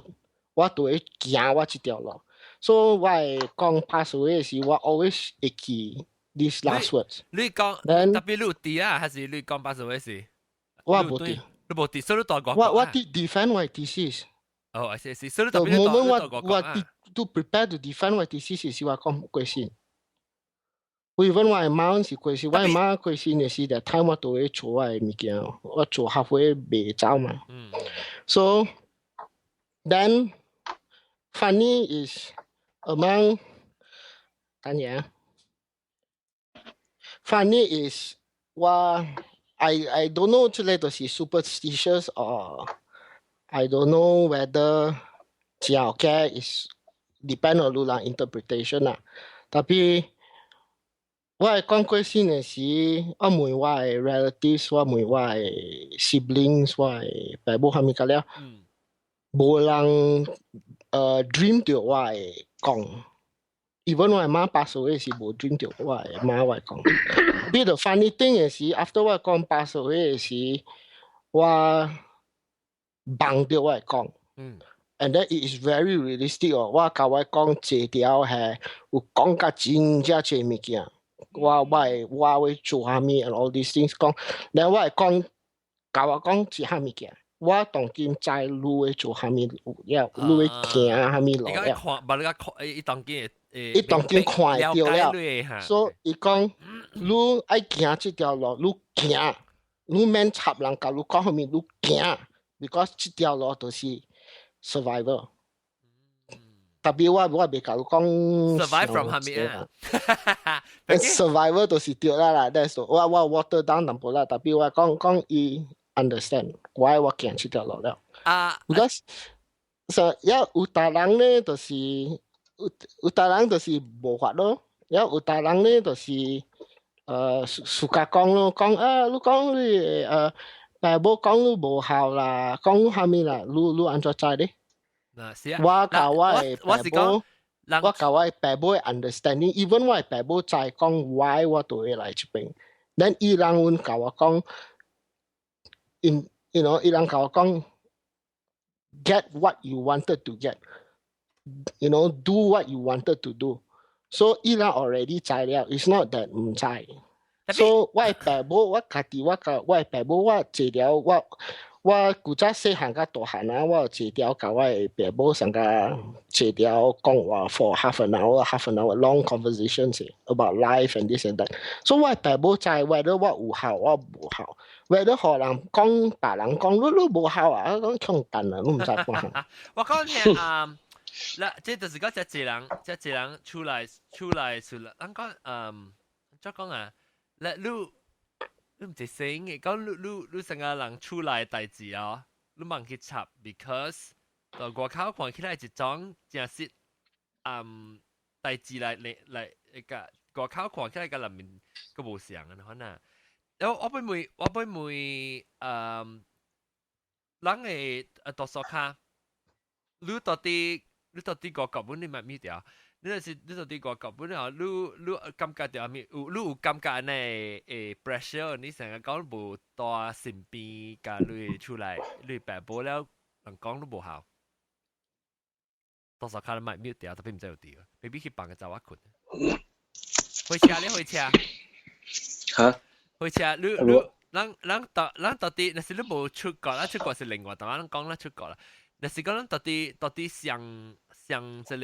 我都會行我這條路，所以我會講 pass away 時，我 always 會記 these last words。你講 tapi 你有佇啊，還是你講 pass away 時？我無佇，你無佇，所以你蹛外我我佇 defend 我 thesis。哦，是是，所以 the moment 我我 to prepare to defend 我 thesis 是我講過身。我 even 我媽是過身，我媽過身的時，that time 我都會做我的物件，我做 halfway 袂走嘛。So then funny is among 等下，funny is 我 I don't know 這個就是 superstitious or I don't know whether 真假 is depend on 你人 interpretation 啦。Tapi 我會講過身的時，我問我的 relatives，我問我的 siblings，我的爸母啥物個了，無人dream 著我會講。even 我的媽 pass away 時無 dream 著我的媽會講。But the funny thing 的是，after 我講 pass away 的時，我夢著我會講。And then it is very realistic 哦。我共我講這條係有講甲真正濟物件。我會做啥物 and all these things 講，然後我會講，共我講一項物件，我當今知你會做啥物了，你會行啥物路了。你看，把你個看，伊當今伊當今看會著了，所以伊講，你愛行這條路，你行，你免插人共你講啥物，你行，because 這條路就是 survival。特別我袂共你講 survive from 啥物啊？ survival 就是對啦啦，that's 我 water down 淡薄啦，tapi 我講講伊 understand why 我行這條路了。Because so 也有逐人咧，就是有逐人就是無法咯，也有逐人咧就是自家講咯，講啊，你講你爸母講你無孝啦，講啥物啦，你按怎知咧？嗱，是啊，我共我的我是講，我共我的爸母 understanding，even 我的爸母知講 why 我都會來這邊，then 伊人阮共我講，in 伊人共我講，get what you wanted to get，do what you wanted to do，so 伊人 already 知了，it's not that 毋知。So 我的爸母，我家己我共我的爸母，我坐了我。我古早細漢甲大漢啊，我有坐條共我的爸母上甲坐條講話 for half an hour, half an hour long conversations about life and this and that。所以我的爸母知 whether 我有孝我無孝，whether 予人講別人講你你無孝啊，講強笨啊，你毋知講。我講聽啊，嗱，這就是講這一人，這一人出來出來出來，咱講怎講啊？嗱，你。你毋是聲嘅，講你你你成個人厝內代誌哦，你茫去插，because 到外口看起來一種真實，代誌來來來個外口看起來佮內面閣無相啊，可能。我欲問，我欲問，人會多數較，你到底你到底外國本你捌物條？你若是你到佇外國本來你感覺著啥物？有你有感覺按呢會 pressure，你成日講無蹛身邊，共你厝內，你爸母了，人講你無孝。多數可能麥 mute 掉，特別毋知有掉，maybe 去放個查某睏。火車咧，火車。嚇？火車，你咱咱到咱到底，若是你無出國，咱出國是另外，但咱講咱出國啦。若是講咱到底上上這個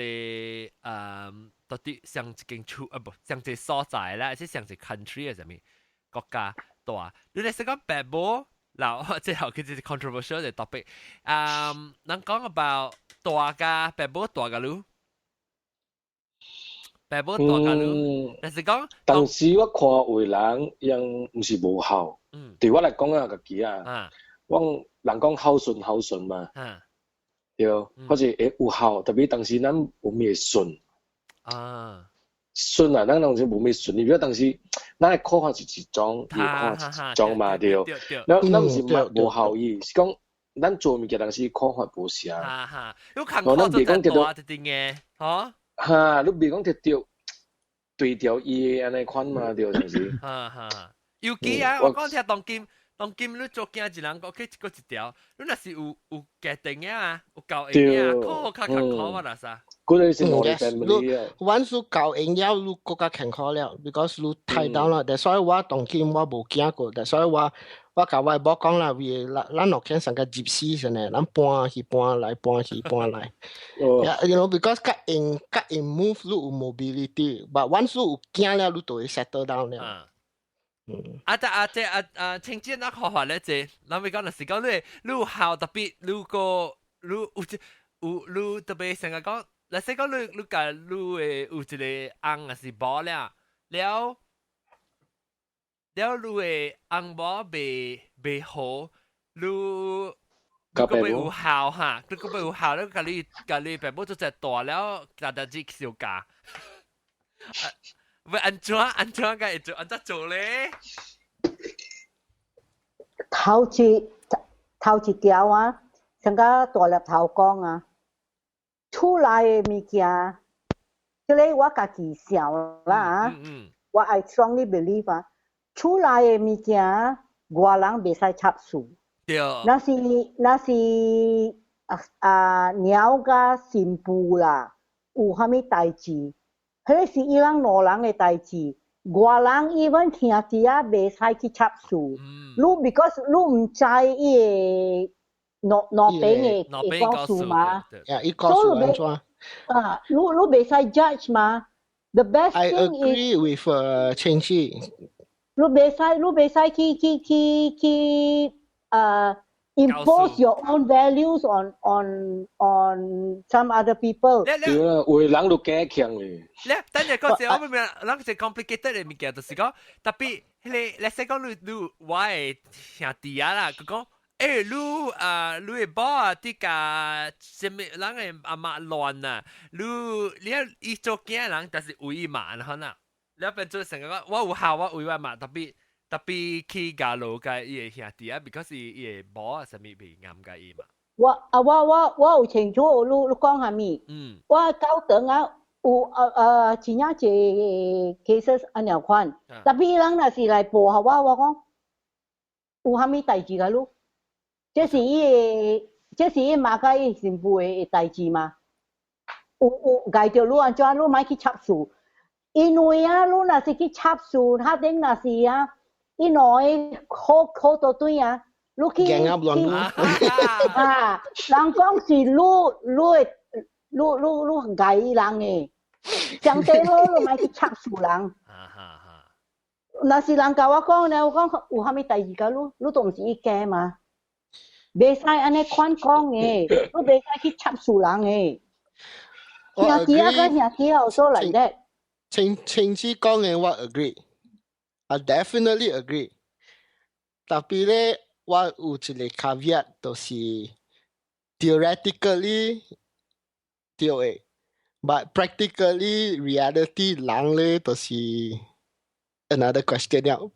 到底上一間厝啊無，上一個所在啦，還是上一個 country 啊，啥物國家蹛？你若是講爸母，嗱，這後佢就是 controversial 嘅 topic。咱講 about 蹛共爸母蹛共你，爸母蹛共你，若是講當時我看有人𪜶毋是無孝，對我來講啊，家己啊，我人講孝順孝順嘛，對，或者會有孝，特別當時咱無咩順，順啊，咱當時無咩順，你比如當時咱的看法是一種，伊的看法是一種嘛，對，咱毋是無孝意，是講咱做物件當時看法無相，哈哈，你看看就較大一點嘅，吼，哈，你袂講直著對著伊的按呢款嘛，對，是毋是？哈哈，尤其啊，我講聽當今。當今你做囝一人，OK，一個一條，你若是有家庭嘅啊，有夠閒啊，苦較較苦啊，那啥？嗰個是我 family 啊。 Once 你夠閒了，你閣較艱苦了，because 你太 down 啦。所以我當今我無驚過，所以我共我某講啦，為咱落去上個入死先咧，咱搬去搬來，搬去搬來。Yeah, because 較用較用 move，你有 mobility，but once 你有驚了，你就會 settle down 了。啊！這啊這啊啊，清潔那看法咧，這，咱咪講就是講你有孝特別，你個你有一有你特別成日講，若是講你共你的有一個翁抑是某了，了了你的翁某袂袂好，你你閣欲有孝哈，你閣欲有孝，你共你爸母做隻大了，逐逐日相加。喂，按怎按怎個會做按怎做咧？頭一頭一條啊，像個大粒頭講啊，厝內的物件，這個我家己想啦啊，我 I strongly believe 啊，厝內的物件，外人袂使插手。若是啊啊娘佮新婦啦，有啥物代誌？彼個是伊人兩人的代誌，外人 even 兄弟仔袂使去插手。你 because 你毋知伊的兩兩邊的故事嘛？伊故事按怎？啊，你袂使 judge 嘛？The best I thing agree is with 清氣。你袂使去impose your own values on some other people。對啦，有的人就驚強咧。咧，等陣嗰時我明明，咱是 complicated 的物件，就是講特別彼個，let's say 講你我的兄弟啊啦，佢講，你啊，你的某啊，佇共啥物人的阿媽亂啊，你伊做囝人，但是為伊媽然後呐，你變做成個我有孝，我為我媽特別特別去加落共伊的兄弟啊，because 伊的某啊，啥物袂啱共伊嘛。我啊，我有清楚你講啥物？我搞等啊，有真正濟 cases 按呢款，特別人若是來報予我，我講有啥物代誌共你？這是伊媽佮伊新婦的代誌嘛？有礙著你按怎？你莫去插事，因為啊，你若是去插事，他頂若是啊，伊兩个好好倒轉啊，你去去啊，人講是你害伊人的，上帝好，你莫去插事人。若是人共我講呢，我講有啥物代誌共你，你都毋是伊家嘛？袂使按呢款講的，你袂使去插事人的。兄弟啊，佮兄弟啊，所來的。清清子講的我 agree，I definitely agree。特別咧，我有一個 caveat，就是 theoretically 對的，but practically reality 人咧就是 another question 了。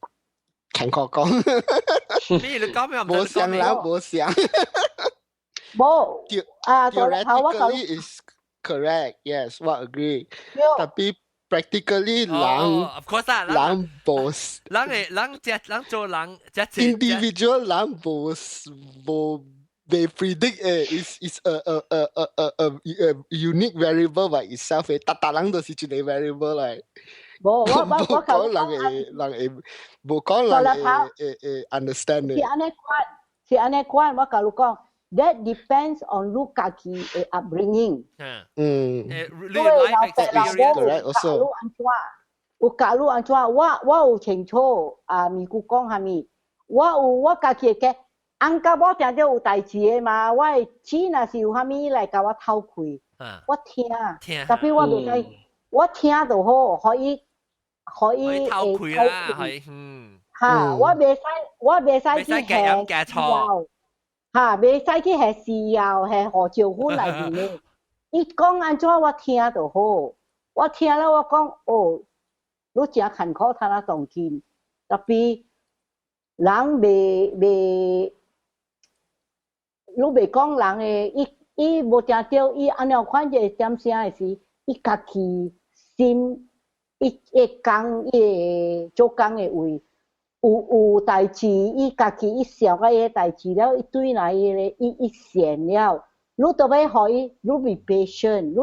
艱苦講。你講咩？無相啦，無相。無啊，theoretically is Correct, yes, 我 agree。特別 practically 人，of course 啊，人無人會人只人做人只 individual 人無無被 predict 誒，is a unique variable by itself 誒，逐逐人都是一個 variable 嚟。無，我講人會人會無講人會會會 understand 嘅。是按呢款，是按呢款，我共你講，that depends on 你家己的 upbringing。你 life experience。 Correct also。有教你按怎，我有清楚啊，咪姑講啥物，我有我家己的。翁甲某定著有代誌的嘛，我的錢若是有啥物來共我透氣，我聽，特別我袂使，我聽就好，可以可以透氣啦，係，嚇，我袂使去下錯，嚇，袂使去下豉油、下胡椒粉內面的。伊講按怎我聽就好，我聽了我講哦，你誠艱苦，趁啊當今，特別人袂袂。你袂講人的，伊伊無聽著，伊按怎款這個點聲的時，伊家己心，伊會工，伊會做工的位，有有代誌，伊家己伊想到伊个代誌了，伊對來伊個伊伊善了，你都欲予伊，你 be patient，你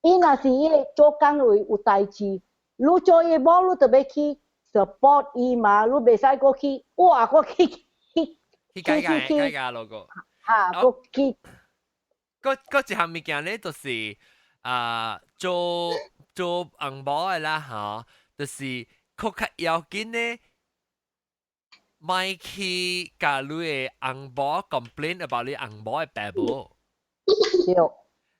伊若是伊個做工位有代誌，你做伊某，你就欲去 support 伊嘛，你袂使閣去，哇，閣去去去改改改改落個。嚇，閣去。嗰嗰一項物件咧，就是啊，做做翁某的啦，吼，就是較較要緊咧，莫去共你的翁某 complain about 你翁某的爸母。對。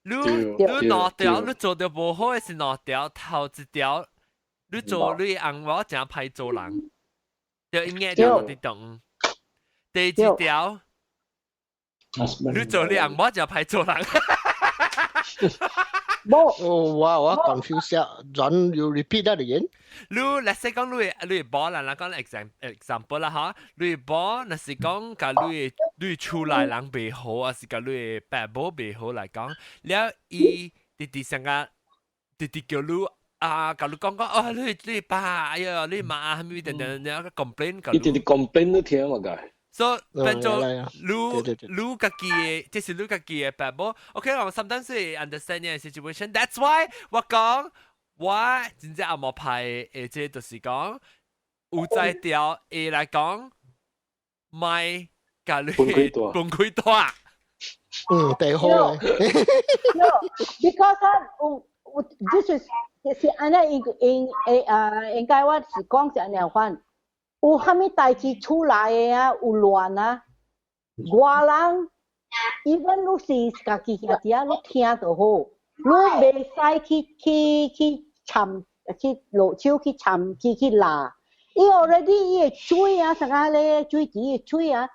你你兩條，你做得無好的是兩條，頭一條，你做你翁某誠歹做人，就應該就佇動。第二條，你做你翁某誠歹做人。無，哦，我我 confuse 啊，John you repeat that again？你 let's say 講你你某啦，咱講 example 啦嚇，你某若是講共你你厝內人袂好，還是共你爸母袂好來講，了伊直直上個直直叫你啊，共你講講哦，你你爸，哎呀，你媽，啥物等等，然後 complain 伊直直 complain 你聽嘛個？所以變做你你家己的，這是你家己的爸母。OK，我 sometimes 會 understand 呢個 situation。That's why 我講我真正紅毛派的，這就是講有才調會來講，莫共你分開蹛。嗯，第好咧。 No，because 有有，this is 是按呢應應會啊，應該我是講是按呢款。有啥物代誌出來的啊？有亂啊！外人，even 你是家己兄弟啊，你聽就好，你袂使去去去參去落手去參去去鬧。伊 already 伊的水啊，啥個咧水池的水啊，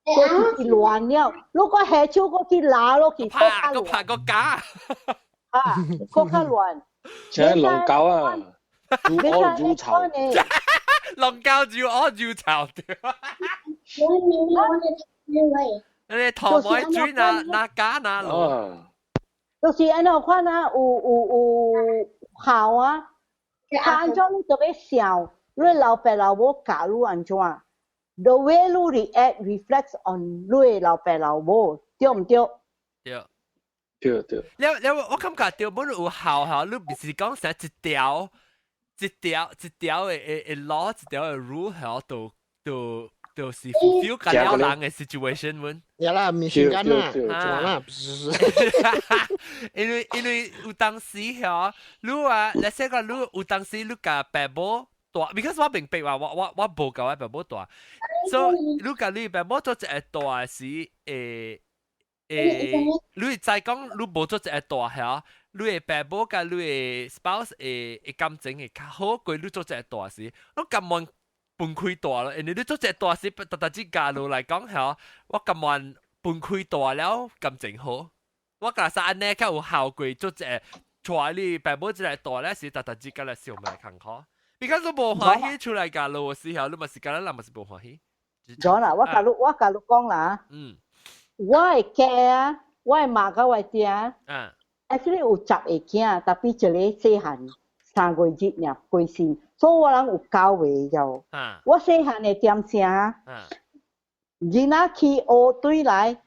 都是亂了。如果下手閣去鬧落去，拍閣拍閣加，啊，閣較亂。請龍狗啊，愈惡愈吵。龍狗就惡就吵對。你頭尾水哪哪加哪落？就是按呢款啊，有有有孝啊，按怎你就欲想，你老爸老母教你按怎？The way 你 react reflects on 你老爸老母，對毋對？對。對對。了了，我感覺對，本有孝吼，你毋是講成一條一條一條的的的 law，一條的 rule 吼，就就就是 fulfill 緊了人的 situation 阮。有啦，唔是緊啦，啦，因為因為有當時吼，你啊，你說講你有當時你共爸母蹛，because 我明白話，我我我無共我爸母蹛，所以你共你爸母做一個蹛時，會會，你會知講你無做一個蹛吼，你的爸母佮你的 spouse 會會感情會較好過你做一個蹛時，我甘願分開蹛咯，因為你做一個蹛時，特特只家路來講吼，我甘願分開蹛了感情好，我覺得按呢較有效過做一個帶你爸母一個蹛咧，是特特只甲來想來艱苦。because 你無歡喜出來家路的時候，你嘛是甲咱人嘛是無歡喜。咗啦，我共你我共你講啦，我的家啊，我的媽佮我的爹。，actually 有十個囝，特別一個細漢3個月爾過身，所以我人有九個了。我細漢的點聲，囡仔去學轉來，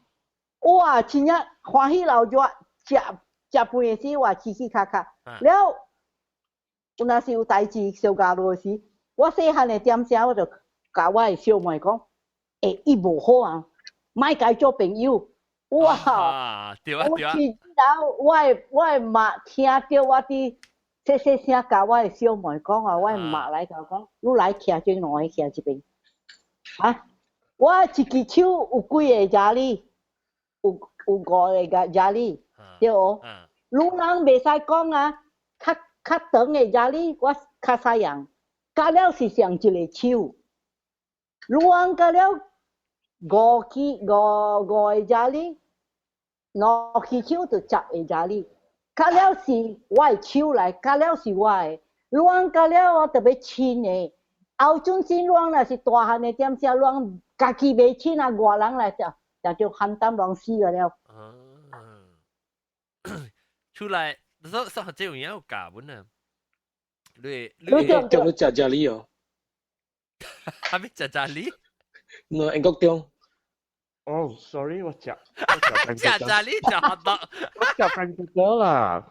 哇！真正歡喜流熱，食食飯的時話起起卡卡。了，有若是有代誌相交落時，我細漢的點聲我就共我的小妹講：欸，伊無好啊，莫共伊做朋友。哇！對啊對啊。我是我的媽聽著我佇細細聲共我的小妹講啊，我的媽來共我講，你來徛這兩个徛這邊。啊！我一支手有幾个 jari？有五個 jari，對無？女人袂使講啊，較較長的 jari 我較使用，加了是上一个手。女人加了五支五五个 jari，兩支手就十个 jari。加了是我的手來，加了是我的。女人加了我特別親的。後陣時女人若是大漢的點聲，女人家己袂親啊，外人來就就喊膽人死了了。出來，所所這有影有教本啊？你你叫你食食你哦？哈咪食食你？我英國中。哦，sorry，我食食食你食好多，我食 Frankfurter 啦。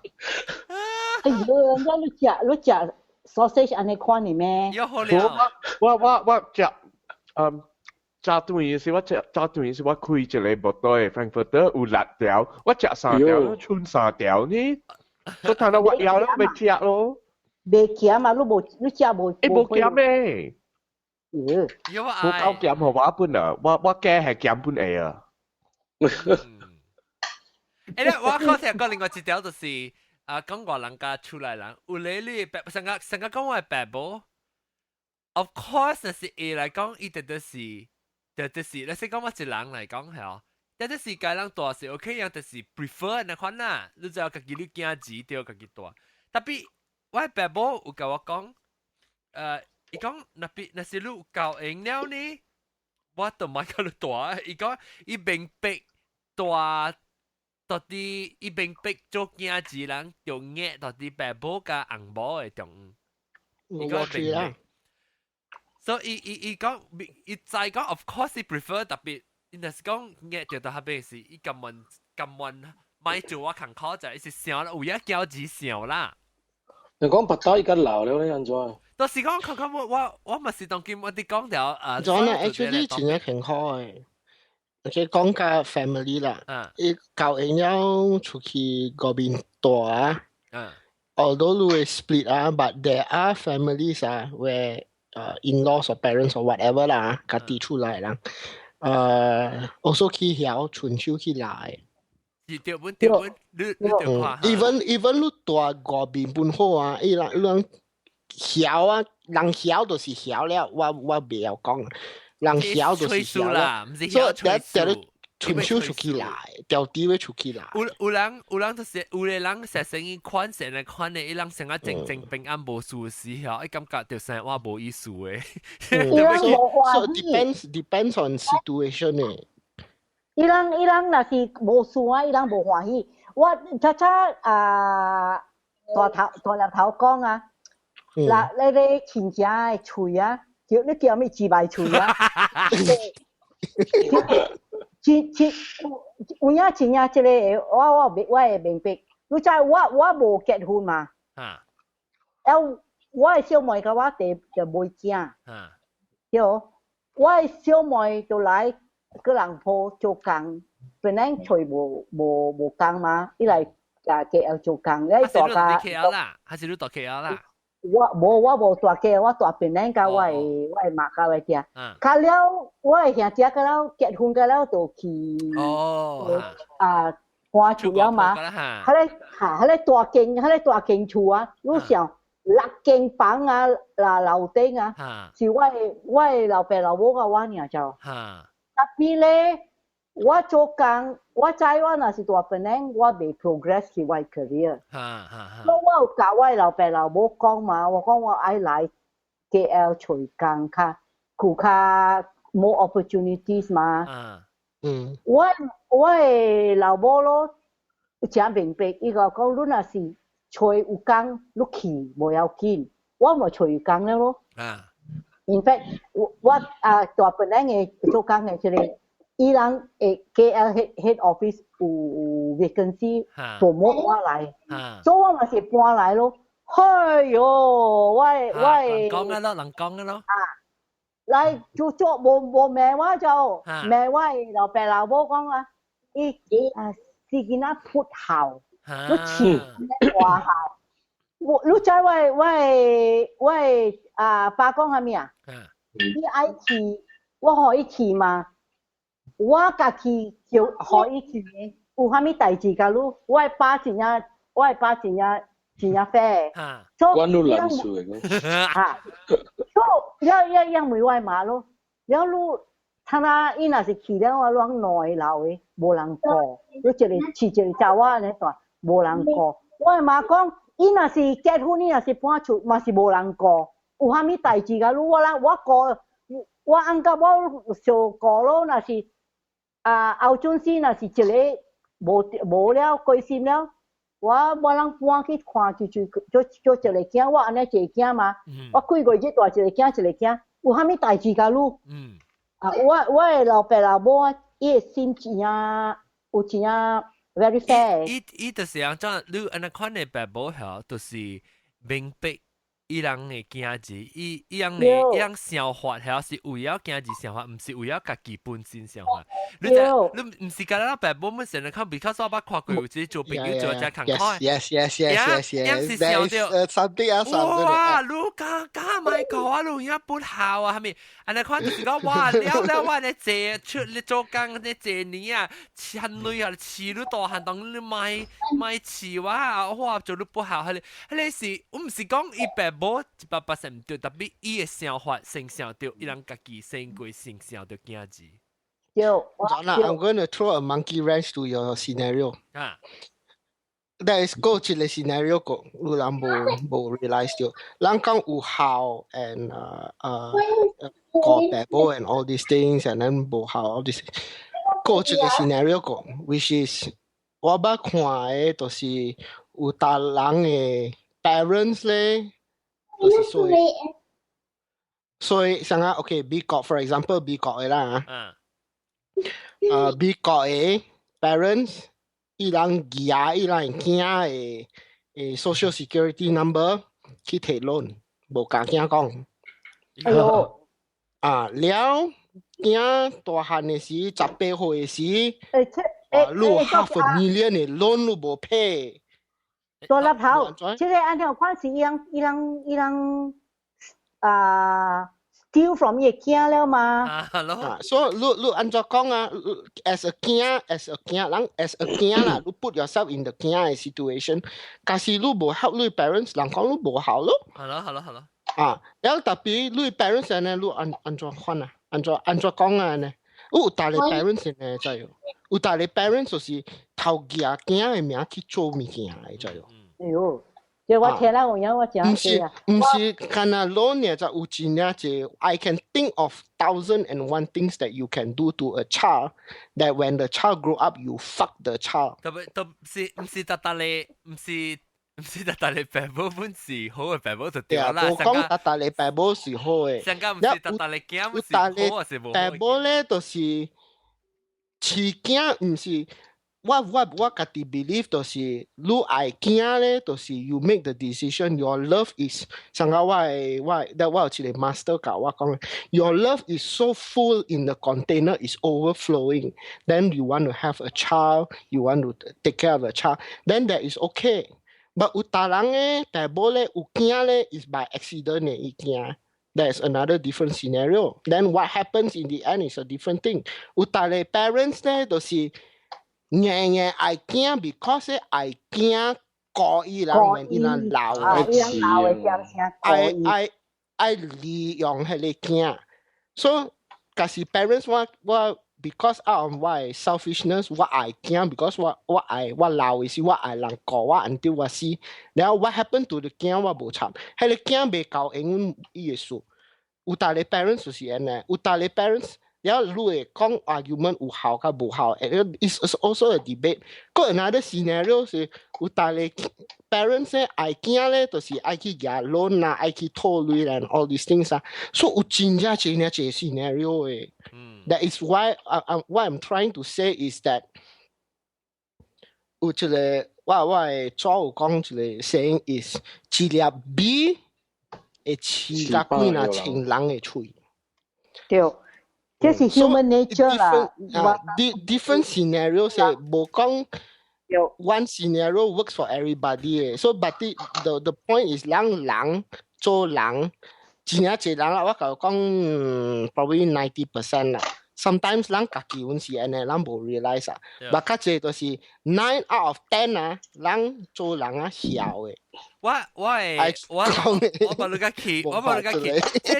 哎呦，那你食你食 sausage 按呢款的咩？有好了。我食，早頓時我食早頓時我開一个木袋 Frankfurter 有六條，我食三條，剩三條呢。都睇到我枵了，欲食咯。袂鹹嘛，你無你食無？欸，無鹹咩？有啊，無夠鹹予我本啊，我加係鹹本會啊。欸，我剛才講另外一條就是啊，講外人家出來人，有咧你白成個成個講我白無，of course 是會來講，伊直就是就就是，你先講我一人來講係哦，但係是家人大是 OK 樣，就是 prefer 那款啦，你知影家己你囝子對家己帶，特別我爸母有共我講，伊講若別若是你有夠閒了呢，我就莫共你帶。伊講伊明白帶到底，伊明白做囝子人就額到底爸母佮翁某的中間。伊講明白。所以伊伊伊講，伊知講，of course 伊 prefer 特別，伊若是講額著到彼邊是，伊甘願甘願莫做我艱苦就，伊是想啦，有影嬌子想啦。你講白刀伊較老了，你按怎？就是講，看看我我我嘛是當今我佇講條啊。怎啊？actually 真正健康的，而且講較 family 啦，伊交閒了出去外面住啊。Although 你會 split 啊，but there are families 啊，where in-laws or parents or whatever 啦，家己出來啦，also 去曉伸手去來。是對本對本，你你對看。 Even 你住外面本好啊，伊人人曉啊，人曉就是曉了，我袂曉講，人曉就是曉啦，毋是曉吹數。伸手出去來，調啲會出去來。有有人有人就是有个人說生意款成個款的，伊人成個靜靜平安無事時候，伊感覺就生活無意思的。 So depends on situation 的。伊人伊人若是無事啊，伊人無歡喜。我早早啊大頭大粒頭講啊，嗱你個親戚的喙啊，叫你叫咩自賣喙啊？真真有影真正這个我我我會明白。你知我我無結婚嘛？啊。了，我的小妹佮我弟就無囝。對，我的小妹就來吉隆坡做工，本來揣無無無工嘛，伊來啊 KL 做工，你大家。KL 啦，還是你蹛 KL 啦？我無我無蹛 KL，我蹛檳城佮我的我的媽佮我的囝。較了我的兄弟佮了結婚佮了就去。啊，搬厝了嘛。彼个哈，彼个大間，彼个大間厝啊，你想六間房啊，嗱樓頂啊，是我的我的老爸老母佮我爾就。特別咧，我做工，我知我若是蹛檳城，我袂 progress 去我 career。所以我有共我的老爸老母講嘛，我講我愛來 KL 揣工較有較 more opportunities 嘛。我我的老母咯，真明白，伊個講你若是揣有工，你去無要緊，我嘛揣有工了咯。In fact，我啊大本來嘅做工嘅這個，伊人會 KL head office 有 vacancy promote 我來，所以我嘛是搬來咯。哎喲，我人講嘅咯，人講嘅咯。啊，來做做無無罵我就罵我老爸老母講啊，伊啊是囡仔不孝，你飼大孝。我你知我啊爸講啥物啊？伊愛去，我予伊去嘛。我家己就予伊去的，有啥物代誌共你？我的爸真正 fair。關你難事的。嚇！所以了一樣問我媽咯，了你，他那伊若是去了，我攏兩個老的，無人顧，你一個飼一個查某按呢大，無人顧。我的媽講，伊若是結婚，伊若是搬厝，嘛是無人顧。有啥物代誌共你，我人我顧，我按甲我相顧咯。若是啊後陣時若是一個無無了歸心了，我人搬去看就就就就一個囝，我按呢一個囝嘛，我幾個月帶一個囝一個囝，有啥物代誌共你？啊，我的老爸老母，伊的心真正有真正 very fair。伊就是按怎，你按呢款的爸母曉，就是明白伊人的囝兒，伊人想法曉是為了囝兒想法，毋是為了家己本身想法。你知你毋是干焦爸母本身，看比較少捌看過有這做朋友做遮共款。 Yes. There is something else. 哇！你敢敢莫講啊？你影不孝啊？啥物？按呢款就是講哇了了，我咧坐出咧做工咧坐年啊，飼女啊，飼你大漢當你莫莫飼我啊！我做你不孝，彼個彼個是，我毋是講伊爸母180%毋對，特別伊的想法先想著，伊人家己先過先想著囝兒。對 Jana, I'm going to throw a monkey wrench to your scenario. 啊。 There is 個一個 scenario 個，有人無無 realize 到，人講有孝 and 顧爸母 and all these things and then 無孝 all this。個一個 scenario 個，which is 我捌看的，就是有逐人的 parents 咧，就是所以所以啥個 OK 美國 for example 美國的啦，美國的 parents 伊人舉伊人囝的的 social security number 去提 loan，無共囝講。哎喲！啊，了囝大漢的時，18歲的時，你有 half a million 的 loan 你無 pay。大粒頭，這個按怎款是伊人伊人伊人啊 steal from 伊的囝了嘛？啊，所以你你按怎講啊？as a 囝，as a 囝，人 as a 囝啦，你 put yourself in the 囝的 situation，假使你無 help 你 parents，人講你無孝咯。係咯，係咯，係咯。啊，了特別你 parents 呢，你按按怎款啊？按怎按怎講啊呢？有大個 parents 呢，知無？有大個 parents 就是偷舉囝的名去做物件的，知無？哎喲，這我聽啦，有影我真毋是毋是，干焦 loan 呢就有真正濟，I can think of thousand and one things that you can do to a child that when the child grow up you fuck the child。特別都是毋是特特咧，毋是毋是特特咧，爸母本是好的爸母就對啦。無講特特咧爸母是好的，上個毋是特特咧囝毋是好還是無好？爸母咧就是飼囝，毋是。我家己 believe 就是你愛囝咧，就是 you make the decision. Your love is 上個我的我的我有一個 master 教我講，your love is so full in the container is overflowing. Then you want to have a child, you want to take care of a child, then that is okay. But 有逐人咧，爸母咧有囝咧 is by accident 的伊囝。That's another different scenario. Then what happens in the end is a different thing. 有逐個 parents 咧，就是硬硬愛囝，because 愛囝顧伊人，伊人老的，伊人老的聲聲愛愛愛利用彼個囝。所以，假使 parents 我我 because out of 我的 selfishness，我愛囝，because 我我愛我老的時我愛人顧我 until 我死。然後 what happen to the 囝我無插，彼個囝袂夠用伊的事。有逐個 parents 就是按呢，有逐個 parents 了你會講 argument 有效佮無效，it's also a debate。閣 another scenario 是有逐个 parents 咧愛囝咧，就是愛去舉 loan 啊，愛去討鐳 and all these things 啊，所以有真正真正濟 scenario 的。That is why what I'm trying to say is that 有一個我的祖有講一個 saying is 一粒米會飼甲幾若千人的喙。對，這是 human nature 啦。 Different scenario 是無講 one scenario works for everybody 的。So but the point is 人人做人，真正濟人啦，我共講 probably 90% 啦。Sometimes 人家己阮是按呢，人無 realize 啊。但較濟就是 9 out of 10 啊，人做人啊曉的。我我會我我把你個氣，我把你個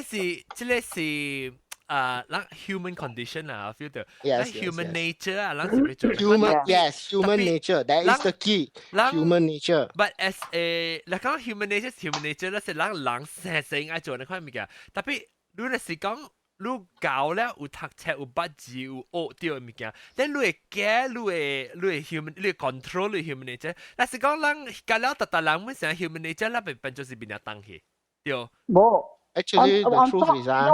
氣，這是啊，咱 human condition 啊，feel 到，咱 human nature 啊，咱是欲做。 Human yes, human nature, that is the key. Human nature. But as a，你講 human nature human nature 咧，是咱人生性愛做那款物件。Tapi 你若是講你教了有讀冊有捌字有學著的物件，但你會驚你會 human 你會 control 你 human nature。若是講咱教了逐逐人本身 human nature，咱會變做是變當去，對。無。 Actually, the truth is 啊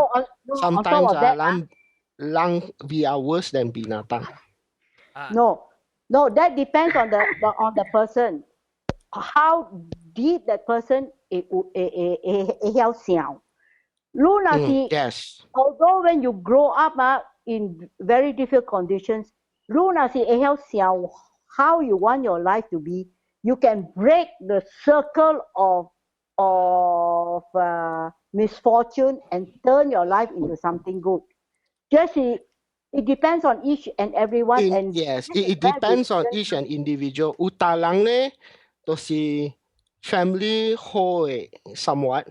，sometimes 啊，咱人 we are worse than binatang. No, no, that depends on the person. How deep that person 會會會會會曉想。你若是 although when you grow up 啊 in very difficult conditions，你若是會曉想 how you want your life to be, you can break the circle of misfortune and turn your life into something good. Just it depends on each and everyone and Yes, it depends on each and individual. 有逐人咧，就是 family 好的 somewhat,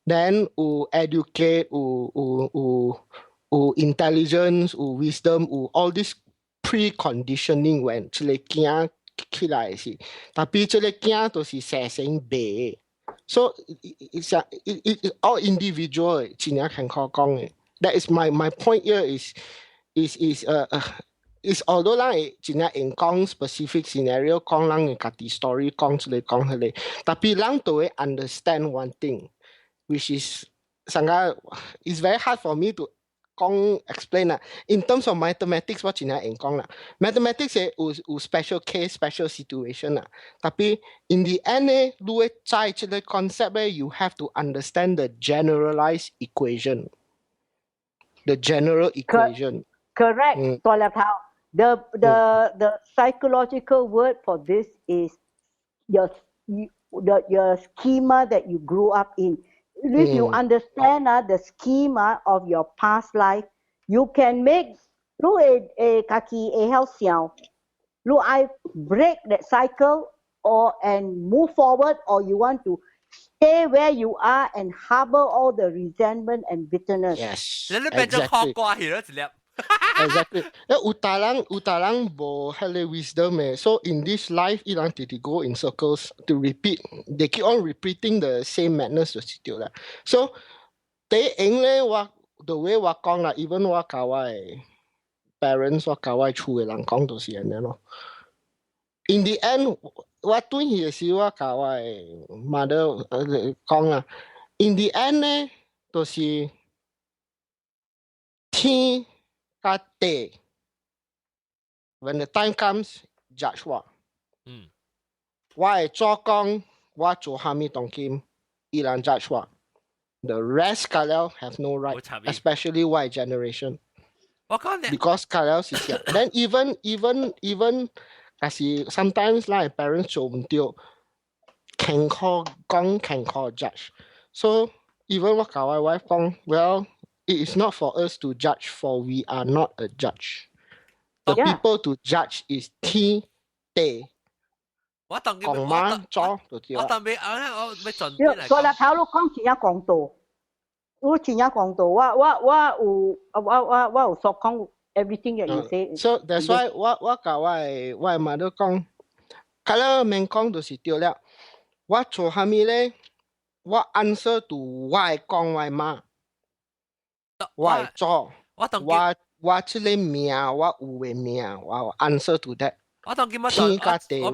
then 有 educate，有有有有 intelligence，有 wisdom，有 all this preconditioning when 這個囝起來時，tapi 這個囝都是生成白。So it all individual 真正艱苦講的。That is my point here is although 咱會真正會講 specific scenario，講人的家己 story，講這個講彼個，tapi 人都會 understand one thing，which is 上個 it's very hard for me to 講 explain 啦。In terms of mathematics，我真正會講啦。Mathematics 有 special case、special situation 啦。Tapi in the end 咧，你會知這個 concept 咧，you have to understand the generalized equation。The general equation. Correct. 大粒頭。The psychological word for this is your schema that you grew up in. If you understand the schema of your past life, you can make 你會會家己會曉想，你愛 break that cycle or and move forward, or you want to stay where you are and harbor all the resentment and bitterness. Yes. 你變做學瓜去了一粒。 Exactly. 有逐人有逐人無彼個 wisdom 的，so in this life 伊人直直 go in circles to repeat. They keep on repeating the same madness 就是對啦。So 第一用咧，我 the way 我講啦，even 我共我的 parents，我共我厝的人講就是按呢咯。In the end，我轉去的時，我共我的 mother 講啦。In the end 咧，就是天佮地。When the time comes, judge 我。我會做工，我做蝦米當今，伊人 judge 我。The rest 較了 have no right, especially 我 generation. 我講你 Because 較了是啥？Then even 但是 sometimes 咱 parents 做毋對，艱苦講艱苦 judge。So even 我共我 wife 講，well, it is not for us to judge, for we are not a judge. The people to judge is 天地。我當講媽做就對。我當俾啊，我欲準啲嚟。大粒頭你講真正公道，我真正公道，我有所講 everything that you say。 So that's why 我共我的 mother 講，較了免講就是對了。我做蝦米咧？我 answer to 我的講我的媽，我會做，我當我我這個命，我有的命，我有 answer to that。我當今我轉，我欲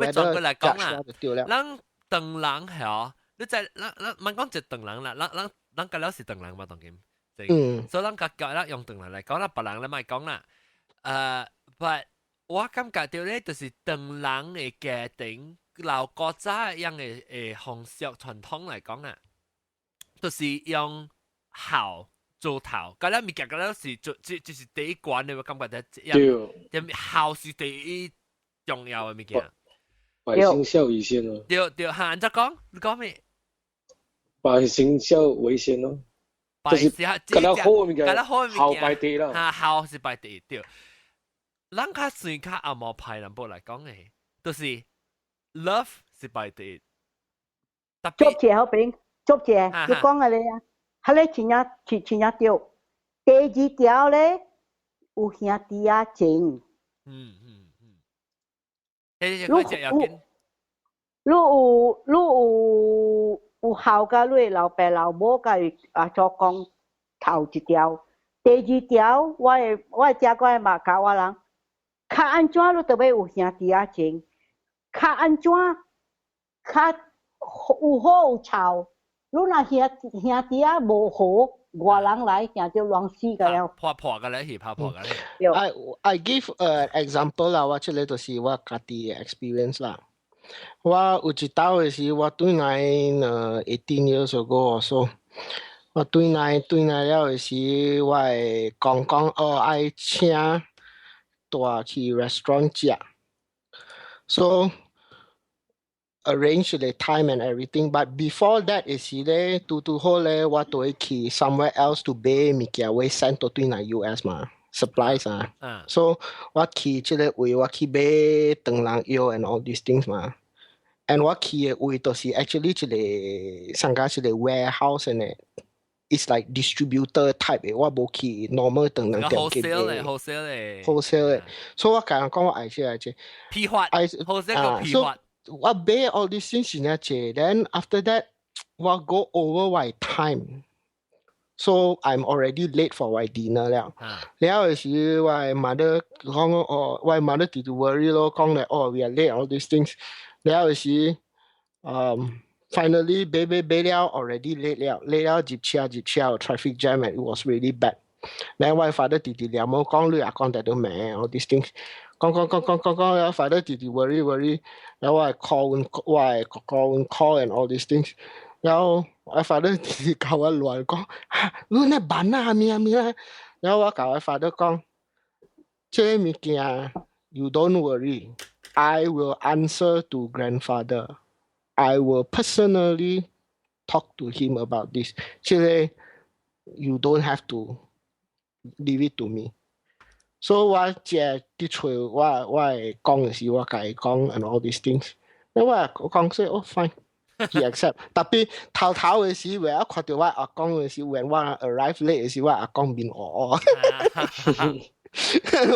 轉過來講啦。咱唐人係你在咱咱毋講一唐人啦，咱咱咱個了是唐人嘛，當今。所以咱較教咱用唐人來講啦，別人咧莫講啦。But 我感覺到咧，就是唐人的家庭老古早樣的風俗傳統來講啊，就是用孝做頭，嗰啲物件嗰啲是做，這這是第一關的，我感覺得這樣，孝是第一重要的物件。百行孝為先咯。對對，嚇，按怎講？你講咩？百行孝為先咯。就是較較好的物件，較好的物件，孝排第一啦。嚇，孝是排第一對。咱較算較紅毛派人部來講的，就是 love 是排第一。足謝好平，足謝，你講的咧啊，彼个真正真真正對。第二條咧，有兄弟仔情。你你有孝佮你老爸老母佮伊阿祖公頭一條，第二條我的姐我的媽教我人，較按怎你都欲有兄弟仔情，較按怎較有好有臭，你若兄弟仔無好，外人來行就亂死個了。破破個咧，是拍破個咧。 I give an example 啦，我這個就是我家己的 experience 啦。我有一道的時，我轉來18 years ago 所，我轉來了的時，我會講講哦，愛請帶去 restaurant 食。So arrange the time and everything. But before that 是咧，拄拄好咧，我都會去 somewhere else to 買物件，會 send 到轉來 US 嘛，supplies 啊。So 我去這個位，我去買腸人藥 and all these things 嘛。And 我去的位就是 actually 一個上家一個 warehouse 呢，it's like distributor type 的，我無去 normal 腸人店去買。 wholesale 的，wholesale 的。 wholesale 的，所以我共人講我愛這愛這。批發，wholesale 個批發。我買 all these things 真濟，then after that 我 go over my time。So I'm already late for my dinner 了。了的時我 mother 講哦，我 mother 直直 worry 咯，講咧哦，we are late all these things。了的時，finally 買買買了，already late 了，late 了入車入車 traffic jam and it was really bad。then 我 father 直直念我講你阿公在度罵 all these things。講講講講講講了，father 直直 worry worry，然後我 call 我哥哥 call and all these things。然後我 father 直直教我亂講，你那辦啊咩咩啊？然後我共我 father 講，這個物件 you don't worry，I will answer to grandfather。I will personally talk to him about this。這個 you don't have to leave it to me。所以我這佇揣我會講的時，我共伊講 and all these things。因為我講說哦 fine。he accept。Tapi 頭頭的時，when 我看到我阿公的時，when 我 arrive late 的時，我阿公面烏烏。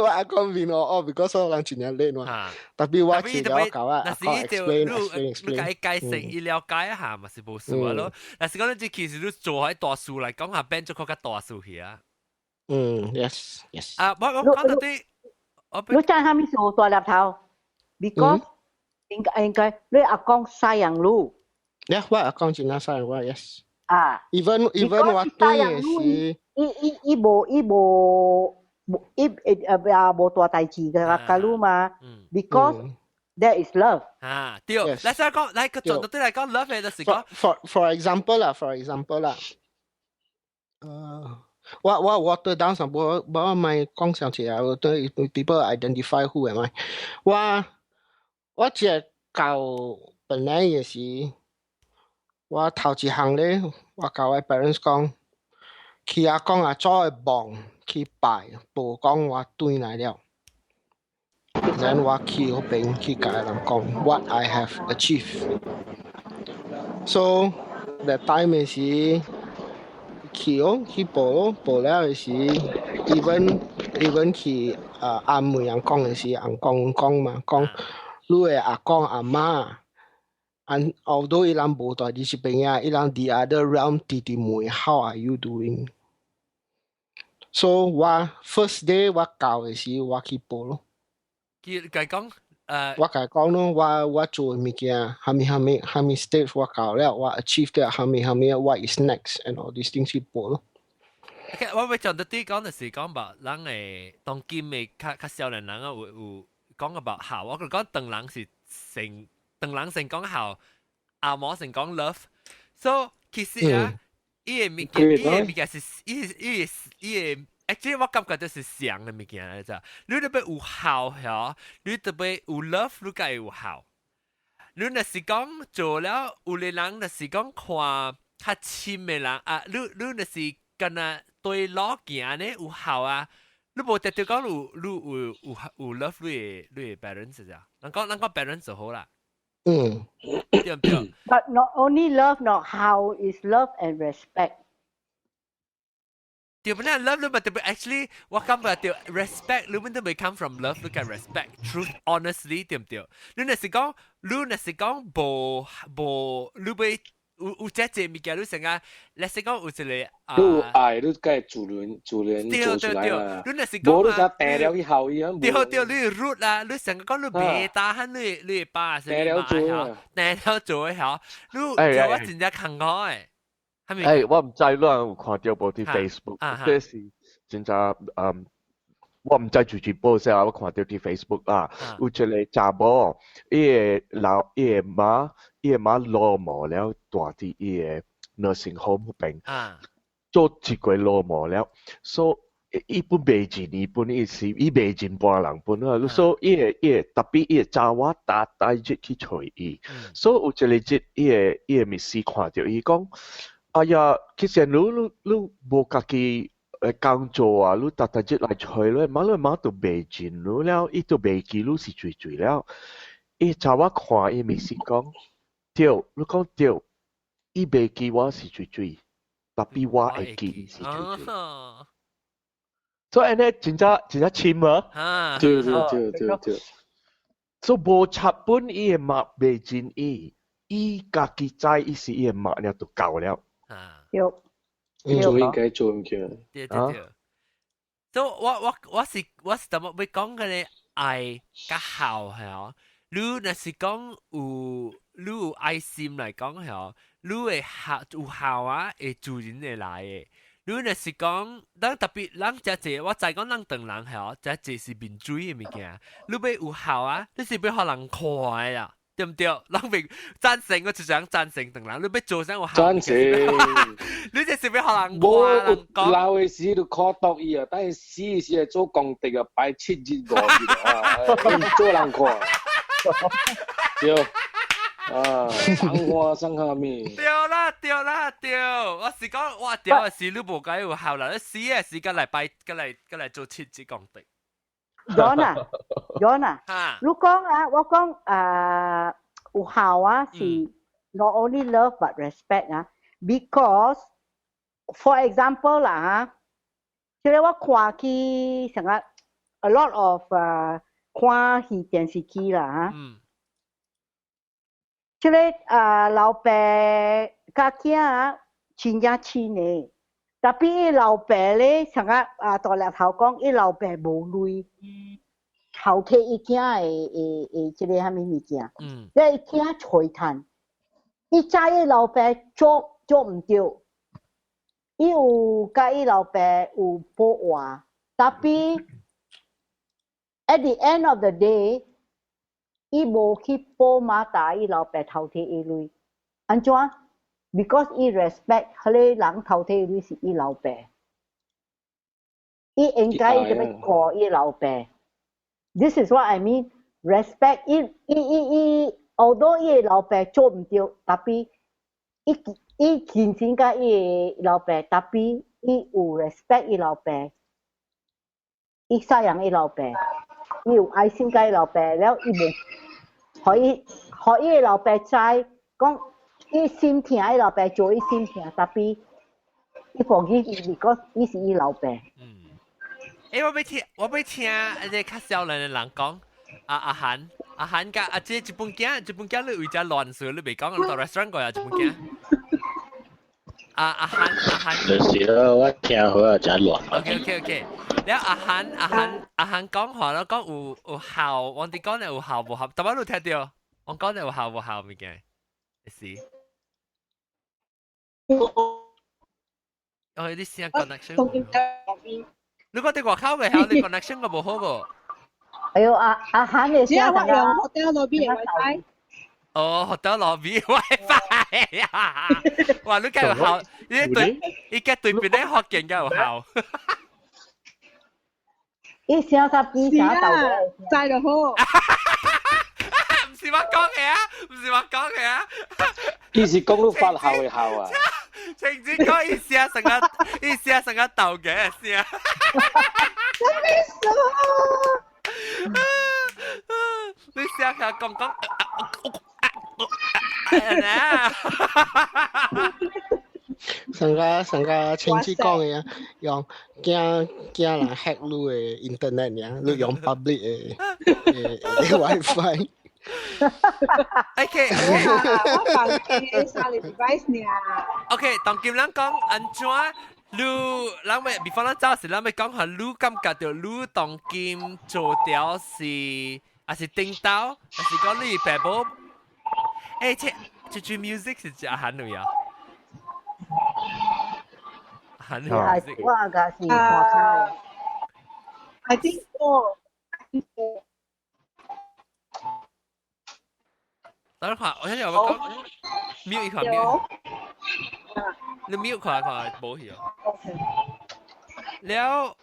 我阿公面烏烏，because 我人真正 late 嘛。Tapi 我自了共我阿公 explain explain explain。你共伊解釋，伊了解一下嘛是無事啊咯。但是講你這其實你做喺大事來講下，變做較大事去啊。嗯，yes。啊，我講到底，你知啥物事大粒頭？Because 應該應該你阿公西洋路。 Yeah，我阿公真正西洋我，yes。啊，even 我對的是，伊伊伊無伊無伊伊啊無大代誌嘅假如嘛，because there is love。啊，對，來先講，來個轉到對來講，love 的就是講，for example 啦，for example 啦，我 water down 上，我我咪講上次啊，對 people identify who am I，我這到本來也是，我頭一項咧，我共我 parents 講，去阿公阿祖的墓去拜，報講我轉來了。then 我去彼邊去共人講 what I have achieved。So that time 是去哦，去報咯，報了的時，even 去啊阿妹人講的時，翁公講嘛，講你的阿公阿媽，and although 伊人無佇這邊啊，伊人 the other realm 直直問 how are you doing？所以我 first day 我到的時我去報咯。叫佢講我共伊講咯，我做物件，蝦米蝦米蝦米 stage 我到了，我 achieve 了蝦米蝦米，what is next and all these things 去報咯。 OK，我會講到啲講就是講吧，人會當今的較較少年人啊，有講 about 孝，我講唐人是成唐人先講孝，阿毛先講 love，so 其實啊，伊个物件，伊个物件是伊伊伊個，actually 我感覺就是相的物件來咋，你特別有孝嚇，你特別有 love，你才會有孝。你若是講做了，有的人若是講看較親的人啊，你若是敢若對路行呢有孝啊，你無直接講有你有 love 你的 parents 咋？人講 parents 就好啦。對唔對？ But not only love, not 孝 is love and respect。對不對？love 你咪特別 actually 我感覺對 respect 你們都未 come from love，你嘅 respect truth honestly 對唔對？你若是講無無你欲有這這物件，你成日你是講有一個啊，你有愛，你該自然自然做出來啦。你若是講無你就掟了去孝伊啊。對對，你 rude 啦，你成日講你袂打喊你爸是掟了做啊，掟了做的曉，你做我真正坎坷的。誒，我毋知你有看著無佇 Facebook，這是真正嗯，我毋知住住報啥，我看著佇 Facebook 啊，有一個查某，伊个媽老毛了，蹛佇伊个 nursing home 彼邊，做一個老毛了，所以伊本袂認伊本伊是伊袂認半人本啊，所以伊个特別伊个查某逐逐日去揣伊，所以有一個日伊个密師看著伊講。哎呀，其實你無家己工作啊，你逐逐日來揣你媽你媽都袂認你了，伊都袂記你是誰誰了。伊查某看伊咪是講，對，你講對，伊袂記我是誰誰，特別我會記伊是誰誰。所以按呢真正真正深啊！對對對對對。所以無插本伊的媽袂認伊，伊家己知伊是伊的媽了就夠了。對。做應該做唔起。對對對。所以我是怎麼會講嘅咧？愛佮孝係哦。你若是講有你有愛心來講係哦，你會孝有孝啊，會自然會來的。你若是講，咱特別咱遮濟，我知講咱唐人係哦，遮濟是面水的物件。你欲有孝啊，你是欲予人看的啦。對毋對？人袂贊成，我就想贊成唐人。你欲做啥有孝？贊成。你這是欲予人看人講。老的時就苦毒伊啊，等伊死時會做功德啊，拜7日5日啊，做人看。對。啊，生花生下面。對啦對啦對，我是講我對的是你無解有孝啦，你死的時間來拜，過來過來做7日功德。 John 啊，John 啊，你講啊，我講啊，有孝啊是 not only love but respect 啊，because for example 啦嚇，即個我看去成日 a lot of 啊看戲電視劇啦嚇，這個啊老爸佮囝啊真正親的，特別伊老爸咧，成日啊大粒頭講，伊老爸無鐳，偷摕伊囝的的的這個啥物物件，咧伊囝揣趁，伊知伊老爸做做毋對，伊有佮伊老爸有報話，特別 at the end of the day，伊無去報馬打伊老爸偷摕伊鐳，按怎？Because 伊 respect 彼個人偷摕伊鐳是伊老爸，伊應該伊就欲顧伊老爸。This is what I mean. Respect 伊伊伊伊，although 伊个老爸做毋對，特別伊伊親情佮伊个老爸，特別伊有 respect 伊老爸，伊赡養伊老爸，伊有愛心佮伊老爸，了伊無，予伊予伊个老爸知，講伊心疼伊老爸做伊心疼，特別伊 forgive 伊，because 伊是伊老爸。欸，我欲聽，一個較少年的人講，阿阿韓，阿韓佮阿這一本囝，一本囝你為遮亂說，你袂講，你到 restaurant 過啊，一本囝。阿阿韓阿韓，就是咯，我聽好啊，真亂。 OK。了阿韓阿韓阿韓講話咯，講有效，我哋講有效無效，特別你聽到，我講有效無效物件，是。哦，你聲 connection。你講佇外口嘅曉，你 connection 個無好個。哎喲，阿阿韓嘅只係我用 hotel lobby 嘅 WiFi。哦，hotel lobby WiFi 呀！哇，你計有效，你對，你計對邊咧學見夠有效。伊聲煞比啥豆嘅？知就好。唔是我講嘅啊，唔是我講嘅啊。伊是講你發姣嘅姣啊。情節講伊聲成個，伊聲成個豆嘅聲。什麼意思啊？你聲下講講。啊！上個上個親戚講嘅啊，用驚驚人 hack 你嘅 internet 爾，你用 public 嘅 WiFi。 OK，我房間三個 device 爾。 OK，當今咱講按怎，你咱欲 before 咱走時，咱欲講下你感覺著你當今做掉是，還是頂頭，還是講你爸母？欸，這這 music 是食韓語啊？韓語 music。我個是看卡。 I think so. 等下，我先有講 mute 一下 mute，你 mute 看看無去哦。了，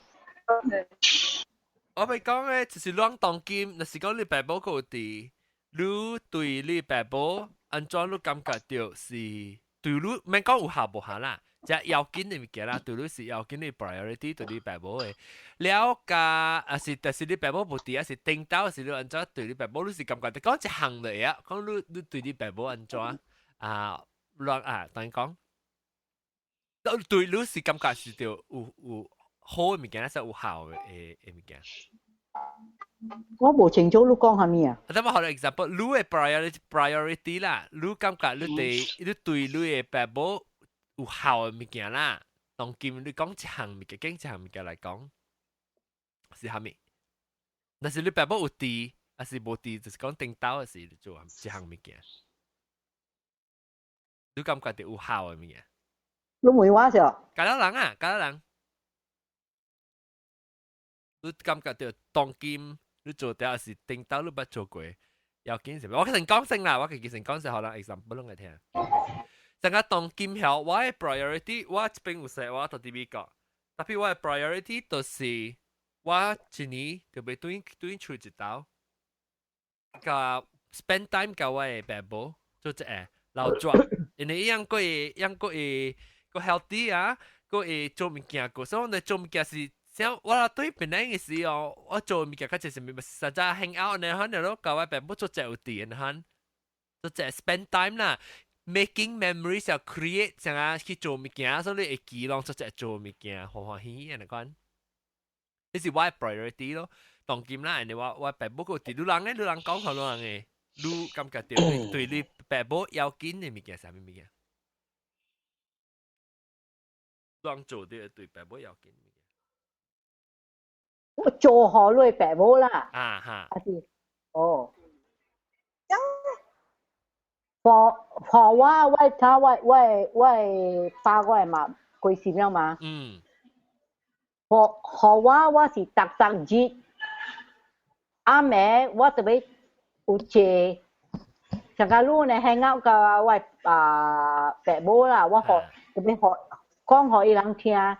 我欲講咧，就是攏當今，若是講你爸母閣有佇，你對你爸母按怎你感覺著是對你免講有效無效啦，這要緊的物件啦，對你是要緊的 priority 對你爸母的。了加啊是，但是你爸母無佇，啊是頂頭是你按怎對你爸母，你是感覺著講一項就會啊，講你對你爸母按怎啊亂啊，等於講，對你是感覺是著有好的物件，還是有效的物件？我無清楚你講啥物啊？啊，等我予 example，你的 priority 啦，你感覺你對你的爸母有效的物件啦，當今你講一項物件，揀一項物件來講，是啥物？若是你爸母有佇，還是無佇，就是講頂頭的時做一項物件，你感覺著有效的物件？你問我是？家了人啊，家了人，你感覺著當今你做掉是頂頭你捌做過，要緊啥物？我先講先啦，我家己先講先，予人 example 攏會聽。成個當今曉，我的 priority，我這邊有說我佇美國，tapi 我的 priority 就是我一年就欲轉轉厝一道，佮 spend time 佮我的爸母做一個老轉，因為伊樣閣會樣閣會閣 healthy 啊，閣會做物件，閣所以我哋做物件是。像我對本來嘅時候，我做物件較濟是咪實在 hang out 呢？可能咯，佮我爸母做這有佇呢，做這 spend time 啦，making memories 要 create 像啊去做物件，所以你會記攏做這做物件，歡歡喜喜按呢款。這是我的 priority 咯。當今啦，人哋我爸母閣佇你人咧，你人講好多人嘅，你感覺著對你爸母要緊的物件啥物物件？人做的對爸母要緊。我做好你爸母啦。啊哈。啊是，哦。for 我我他我我我爸我嘛過身了嘛。For 我我是逐逐日暗暝我特別有坐，上個路呢 hang out 佮我啊爸母啦，我予特別予講予伊人聽，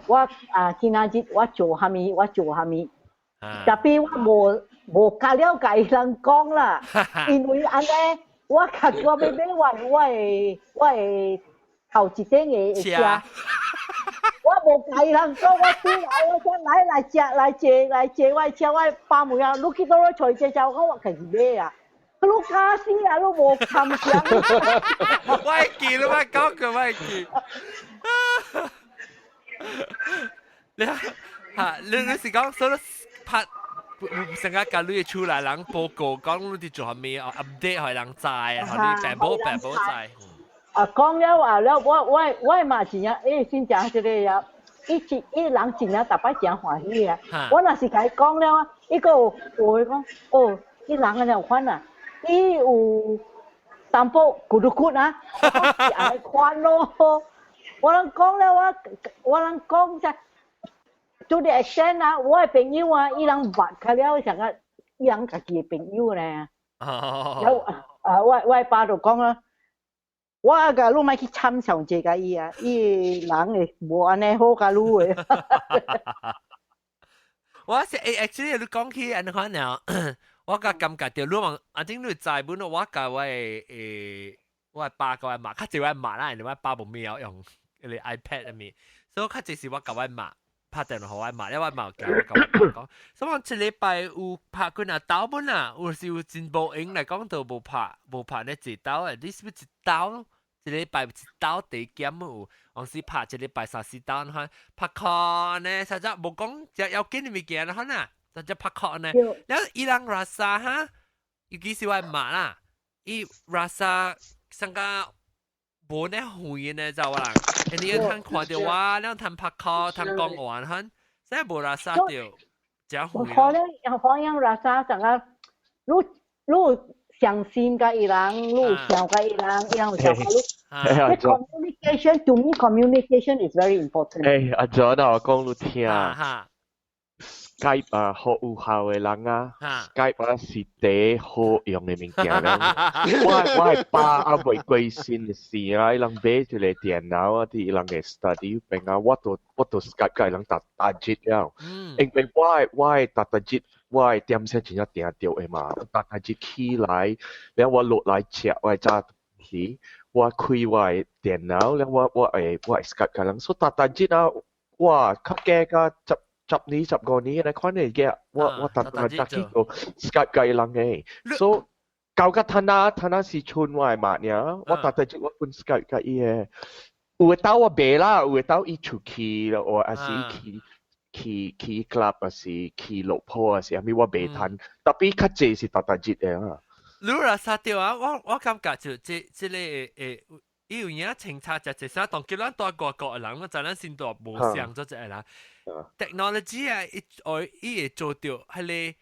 我啊今仔日我做啥物，我做啥物，tapi 我無較了共伊人講啦，因為按呢，我較我欲買我的頭一頂的車。我無共伊人講，我轉來我講來來食來坐來坐我的車，我爸問啊，你去佗落揣這車？我講我家己買啊。你假死啊！你無堪想。我會記，你莫講過，我會記。你哈，你是講說拍成日共你厝內人報告講你佇做啥物，update 予人知，予你爸母爸母知。啊，講了啊了，我嘛真正，欸，真正這個啊，伊一伊人真正逐擺真歡喜啊。我若是共伊講了啊，伊閣有有會講，哦，伊人按呢有款啊，伊有淡薄骨碌骨啊，我講是按呢款咯。我攏講了，我攏講啥，to the extent 啊，我的朋友啊，伊人捌較了，像個伊人家己的朋友呢。有啊，我爸就講啦，我共你莫去參詳這個伊啊，伊人會無按呢好共你的。我是欸，actually 你講起按呢款了，我較感覺著你問阿頂你知本我共我的我的爸共我媽，較濟我媽啦，因為我爸無咩曉用彼个 iPad 啥物，所以較濟是我共我媽拍電話予我媽，因為我媽有共我共我爸講，所以我一禮拜有拍幾若兜本啊，有時有真無閒來講，就無拍咧一兜的，你是不是一兜？一禮拜一兜地減有，有時拍一禮拜三四兜，你看拍 call 呢，實在無講誠要緊的物件啦，可能實在拍 call 呢。了伊人 rasa 哈，尤其是我媽啦，伊 rasa 上個無呢遠呢，就我人，你通看著我，了通拍 call，通講話，哈，所以無 rasa 著誠遠。可能可能 rasa 上個，你你相信共伊人，你有想共伊人，伊人有想共你。Communication to me, communication is very important. 欸，阿 John 啊，我講你聽。Skype 啊，予有孝的人啊，Skype 啊是第一好用的物件啦。我的爸猶未過身的時啊，伊人買一個電腦啊，佇伊人的 study 邊啊，我都 Skype 共伊人逐逐日了。因為我的逐逐日我的點聲真正定著的嘛，逐逐日起來，了我落來食我的早起，我開我的電腦，了我會 Skype 共人，所以逐逐日啊，我較加甲10年15年來看的嘅，我逐逐逐去做 Skype 共伊人的，所以到甲趁啊趁啊是剩我的媽爾，我逐逐日我本 Skype 共伊的，有的兜我袂啦，有的兜伊出去了，或抑是伊去 club，抑是去落鋪，抑是啥物我袂趁，tapi 較濟是逐逐日的啊。你若殺掉啊！我感覺就這個伊有影清楚就這啥，當叫咱蹛外國的人，我知咱先蹛無相做這個人。technology 啊，伊愛伊會做著彼个，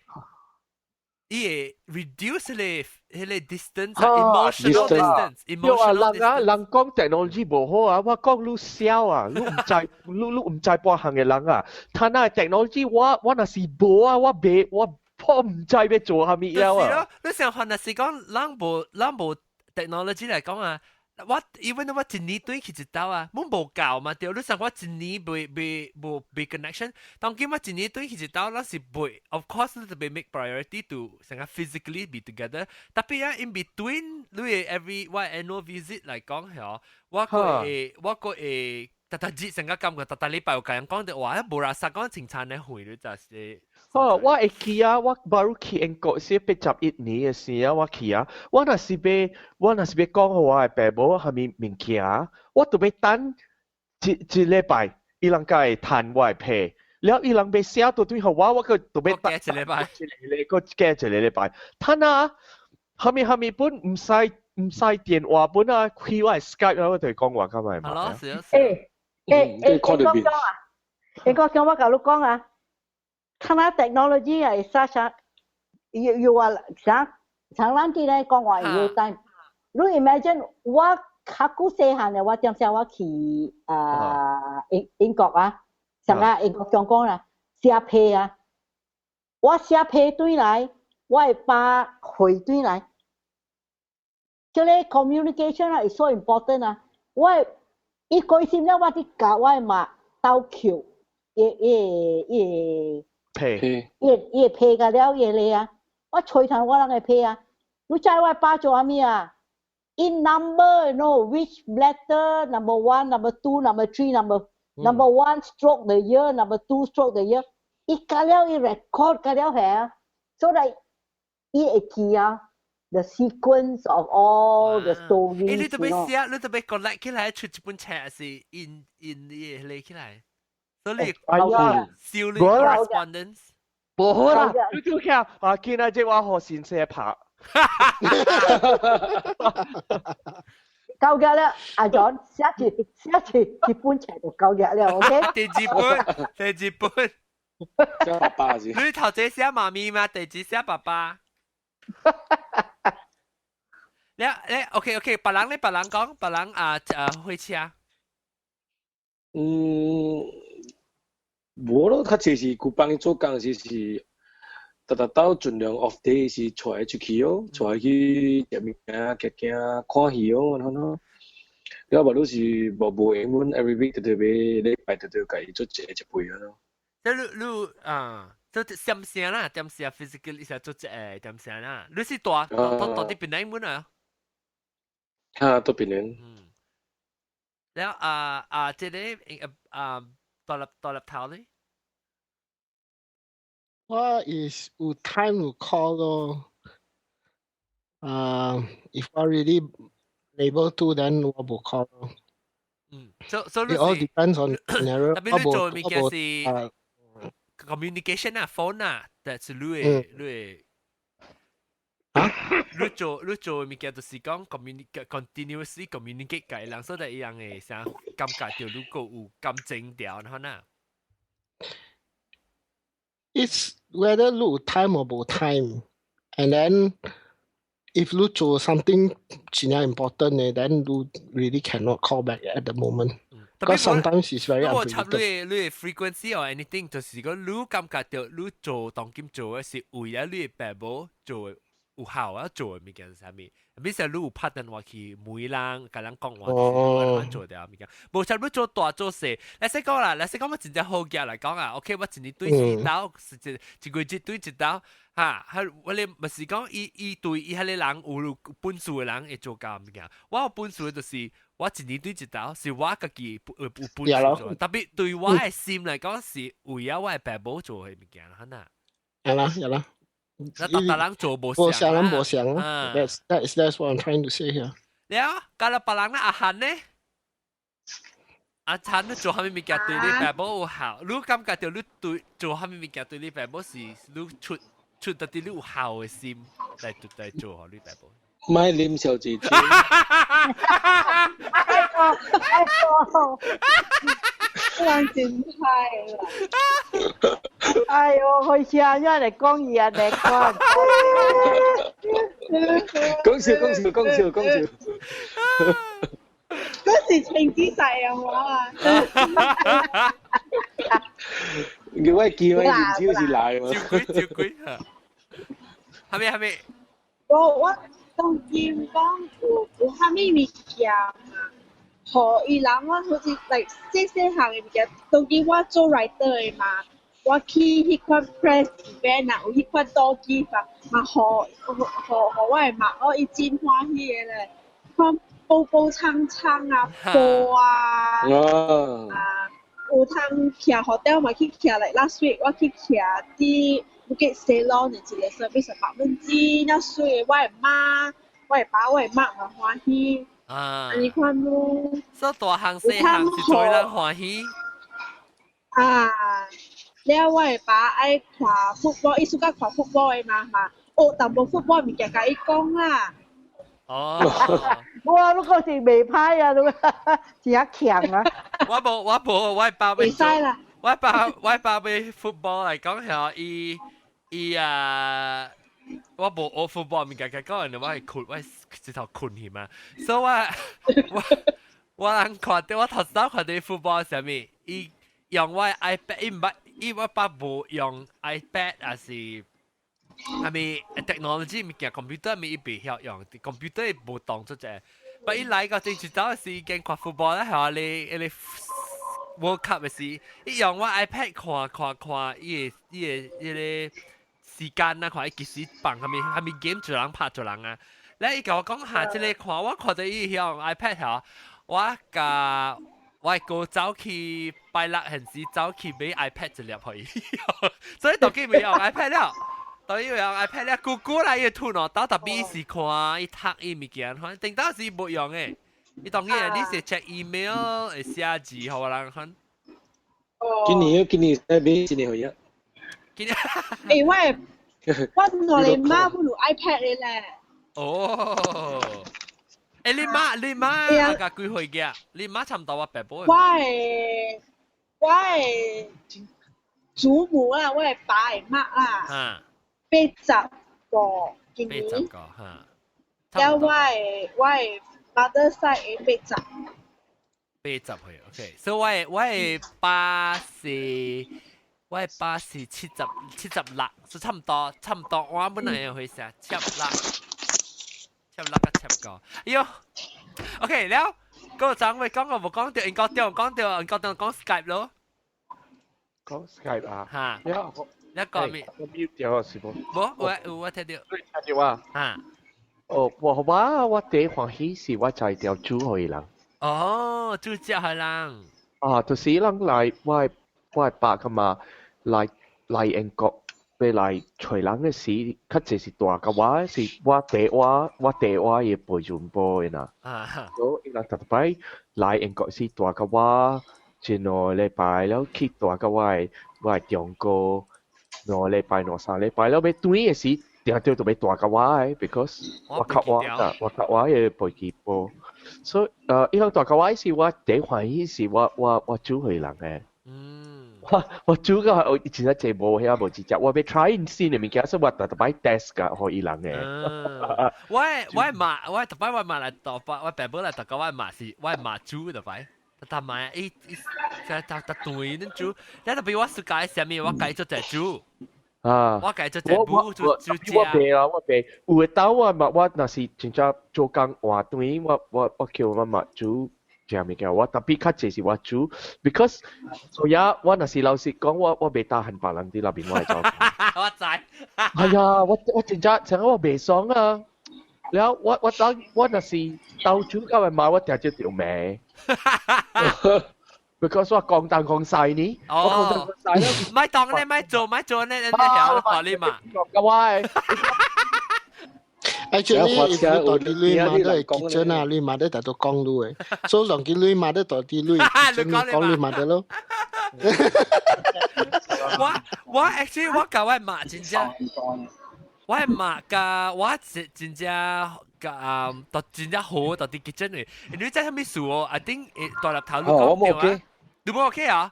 伊會 reduce 彼個 distance，emotional distance，emotional 人啊，人講 technology 無好啊，我講你痟啊，你毋知，你毋知半項的人啊，他那 technology 我若是無啊，我袂我。我毋知欲做啥物了啊！你想看若是講，咱無 technology 來講啊，我 even 我一年轉去一兜啊，阮無夠嘛對，你想我一年未無未 connection，當今我一年轉去一兜，咱是袂，of course 你就欲 make priority to 成個 physically be together，tapi 啊 in between 你的 every 我 annual visit 來講係我閣會逐逐日成個感覺，逐逐禮拜有共人講的話，無啦實講清餐的會，你就是。哦，我會記啊，我 baru 去英國時81年的時啊，我去啊，我若是欲講予我的爸母啥物物件，我都欲等一一禮拜，伊人才會趁我的批，了伊人欲寫倒轉予我，我閣都欲等一禮拜，一個閣加一個禮拜，趁啊，啥物啥物本毋使電話本啊，開我的 Skype 啊，我就講話較嘛。係咯，是啊。欸欸欸，講講啊，欸講講我共你講啊。看下 technology 係啥啥，又話啥，像咱佇咧講話有 time。你 imagine 我較久細漢的，我點聲我去啊英國啊，上個英國香港啦，寫批啊，我寫批轉來，我的爸匯轉來，這个 communication 啊，is so important 啊，我伊開心了，我佇共我的媽鬥抾，伊伊伊。批，伊伊批甲了伊个啊，我揣趁我人的批啊，你知我爸做啥物啊？In number, you know which letter, number one, number two, number three, number one stroke the year, number two stroke the year。伊甲了伊 record 甲了係啊，所以伊會記啊，the sequence of all the stories。欸，你特別寫，你特別 collect 起來出一本冊是印印伊個起來。所以哎呀，燒你 correspondence。無好啦，你拄聽啊，今仔日我予先生拍。夠嘅啦，阿 John 寫一寫一一本冊就夠嘅了，OK？第二本，第二本。寫爸爸是。你頭先寫媽咪嘛，第二寫爸爸。你你 OK OK，別人咧，別人講，別人啊啊火車。嗯，無咯，較濟是舊幫伊做工時是，逐逐兜盡量 off day 是帶伊出去哦，帶伊去食物件、行行、看戲哦，按呢咯。了無你是無無閒，阮 every week 特特欲禮拜特特共伊做一個一杯咯。即你你啊，做點聲啦，點聲 physically 是做一個點聲啦。你是住住住佇檳城本啊？哈，佇檳城。嗯。了啊啊，這個啊大粒大粒頭咧？我 is 有 time 有 call 咯。啊，if I really able to, then 我無 call 咯。嗯，so It all depends on scenario。特別你做物件是 communication 啊，phone 啊，但是你會你會啊？你做物件就是講 communicate continuously communicate 共人，所以伊人會啥感覺到如果有感情掉，然後呢？ It's whether 你有 time or 無 time, and then if 你做 something 真正 important 嘅，then 你 really cannot call back at the moment. Because sometimes it's very 我插 unpredictable. 你的 frequency or anything，就是講你感覺到你做當今做嘅是為了你的爸母做有效啊做嘅物件是啥物？比如你有拍電話去問人，共人講話，哦，做掉物件。無像你做大做細，你使講啦，你使講我真正好嘅來講啊，OK，我一年對四刀，是一一個月對一刀，哈，我咧毋是講伊伊對伊彼個人有本事嘅人會做到物件，我有本事嘅就是我一年對一刀，是我家己有本事做，特別對我嘅心來講是為了我嘅爸母做嘅物件，哈呐。係啦，係啦。那逐逐人做無無相人無相啊。That's what I'm trying to say here。了，加了別人咧，阿漢呢？阿燦你做啥物物件對你爸母有效？你感覺到你對做啥物物件對你爸母是你出出得啲你有孝嘅心來來做予你爸母？莫啉小姐姐。哎呦，哎呦，人真歹啦！哎呦，開車因嚟講嘢啊，你講。講笑講笑講笑講笑。嗰時情之誓啊，我啊。叫我記我啉酒是來嘛。照鬼照鬼嚇。係咪係咪？我當今講有有啥物物件啊？予伊人我好似 like 細細項的物件，當今我做 writer 的嘛，我去彼款 press event 啊，有彼款桌機嘛，嘛予予予我的媽，我伊真歡喜的咧，看寶寶長長啊，布啊，啊，有通徛 hotel 嘛去徛來 last week 我去徛佇 Bukit Ceylon 的一個 service apartment 真媠，我的媽、我的爸、我的媽嘛歡喜。啊！你看咯，所以大項細項是做人歡喜。啊！了我的爸愛看 football，伊 suka 看 football 的嘛嘛，學淡薄 football 物件共伊講啦。哦，哇！你講是袂歹啊，你真強啊！我無我無我爸袂使啦。我爸買 football 來講係伊伊啊。我無學 football 物件，講人我係困，我直頭困去嘛。所以我我我人看到我頭先看到 football 啥物，伊用我 iPad，伊毋捌，伊我爸無用 iPad，還是啥物 technology 物件，computer 物伊袂曉用，computer 伊無當做者。但伊來到這一道時間看 football 咧，係你你 World Cup 的時，伊用我 iPad 看看看，伊個伊個伊個。時間啊，看伊幾時放，啥物啥物 game 一人拍一人啊。咧伊共我講下這個看，我看到伊用 iPad 吼，我共我哥走去拜六現時走去買 iPad 一粒予伊，所以當今袂用 iPad 了。當伊用 iPad 了，久久來伊吐喏，到特別是看伊讀伊物件，反正當時無用的。伊當然你是 check email 會寫字予我人看。今年今年買一年予伊。今年。欸，我我兩個媽不如 iPad 的咧。哦。欸，你媽啊個幾歲嘅？你媽差唔多我爸爸。我的祖母啦，我的爸的媽啦，85今年。 80個嚇。了我的 mother side 的80。 80歲，OK。所以我的爸是76，是差唔多，差唔多。我本來有去寫76，76個七個。哎喲，OK 了，嗰個張會講我冇講到，應該掉講到，應該當講 Skype 咯。講 Skype 啊？嚇。一個咩？我 mute 掉是無？冇，我聽到。聽到啊？嚇。哦，我第歡喜是我在條煮予伊人。哦，煮食予人。啊，就是人來我爸㗎嘛，來英國欲來揣人的時，較濟是大甲我是我弟我伊陪陣埔的啦。所以伊人逐擺來英國是大甲我一兩禮拜了去大甲我的中國兩禮拜兩三禮拜了，欲轉的時，定著就欲帶甲我的，because 我較我的飛機埔。所以伊人帶甲我時，我第一歡喜是我煮予人的。我煮個我真正濟無遐無直接，我欲 try 新的物件，所以我逐逐擺 test 甲予伊人的。我我逐擺我媽來倒我爸母來逐個我媽是我媽煮逐擺，逐擺伊伊逐逐逐對恁煮，你特別我暑假啥物，我家做隻煮。啊！我家做隻煮煮煮我袂啊，我袂。有的當我嘛，我若是真正做工換轉，我叫我媽煮。食物件，我特別較濟是我煮，because 所以我若是老實講，我袂 tahan 別人佇內面我會走。我知。係啊，我真正成我袂爽啊！然後我當我若是鬥煮到的媽，我定就著罵。because 我講東講西呢，我講東講西啦。咪當你咪做咪做呢？你曉學你嘛？講我的。 Actually，伊到底你媽都會 kitchen 啊，你媽都達到講你的，所以上見你媽都到底你講你媽得咯。我 actually 我教我媽真正，我媽教我真真正教到真正好到佇 kitchen 的。你知啥物事哦？I think 大粒頭你講對啊？你無 OK 啊？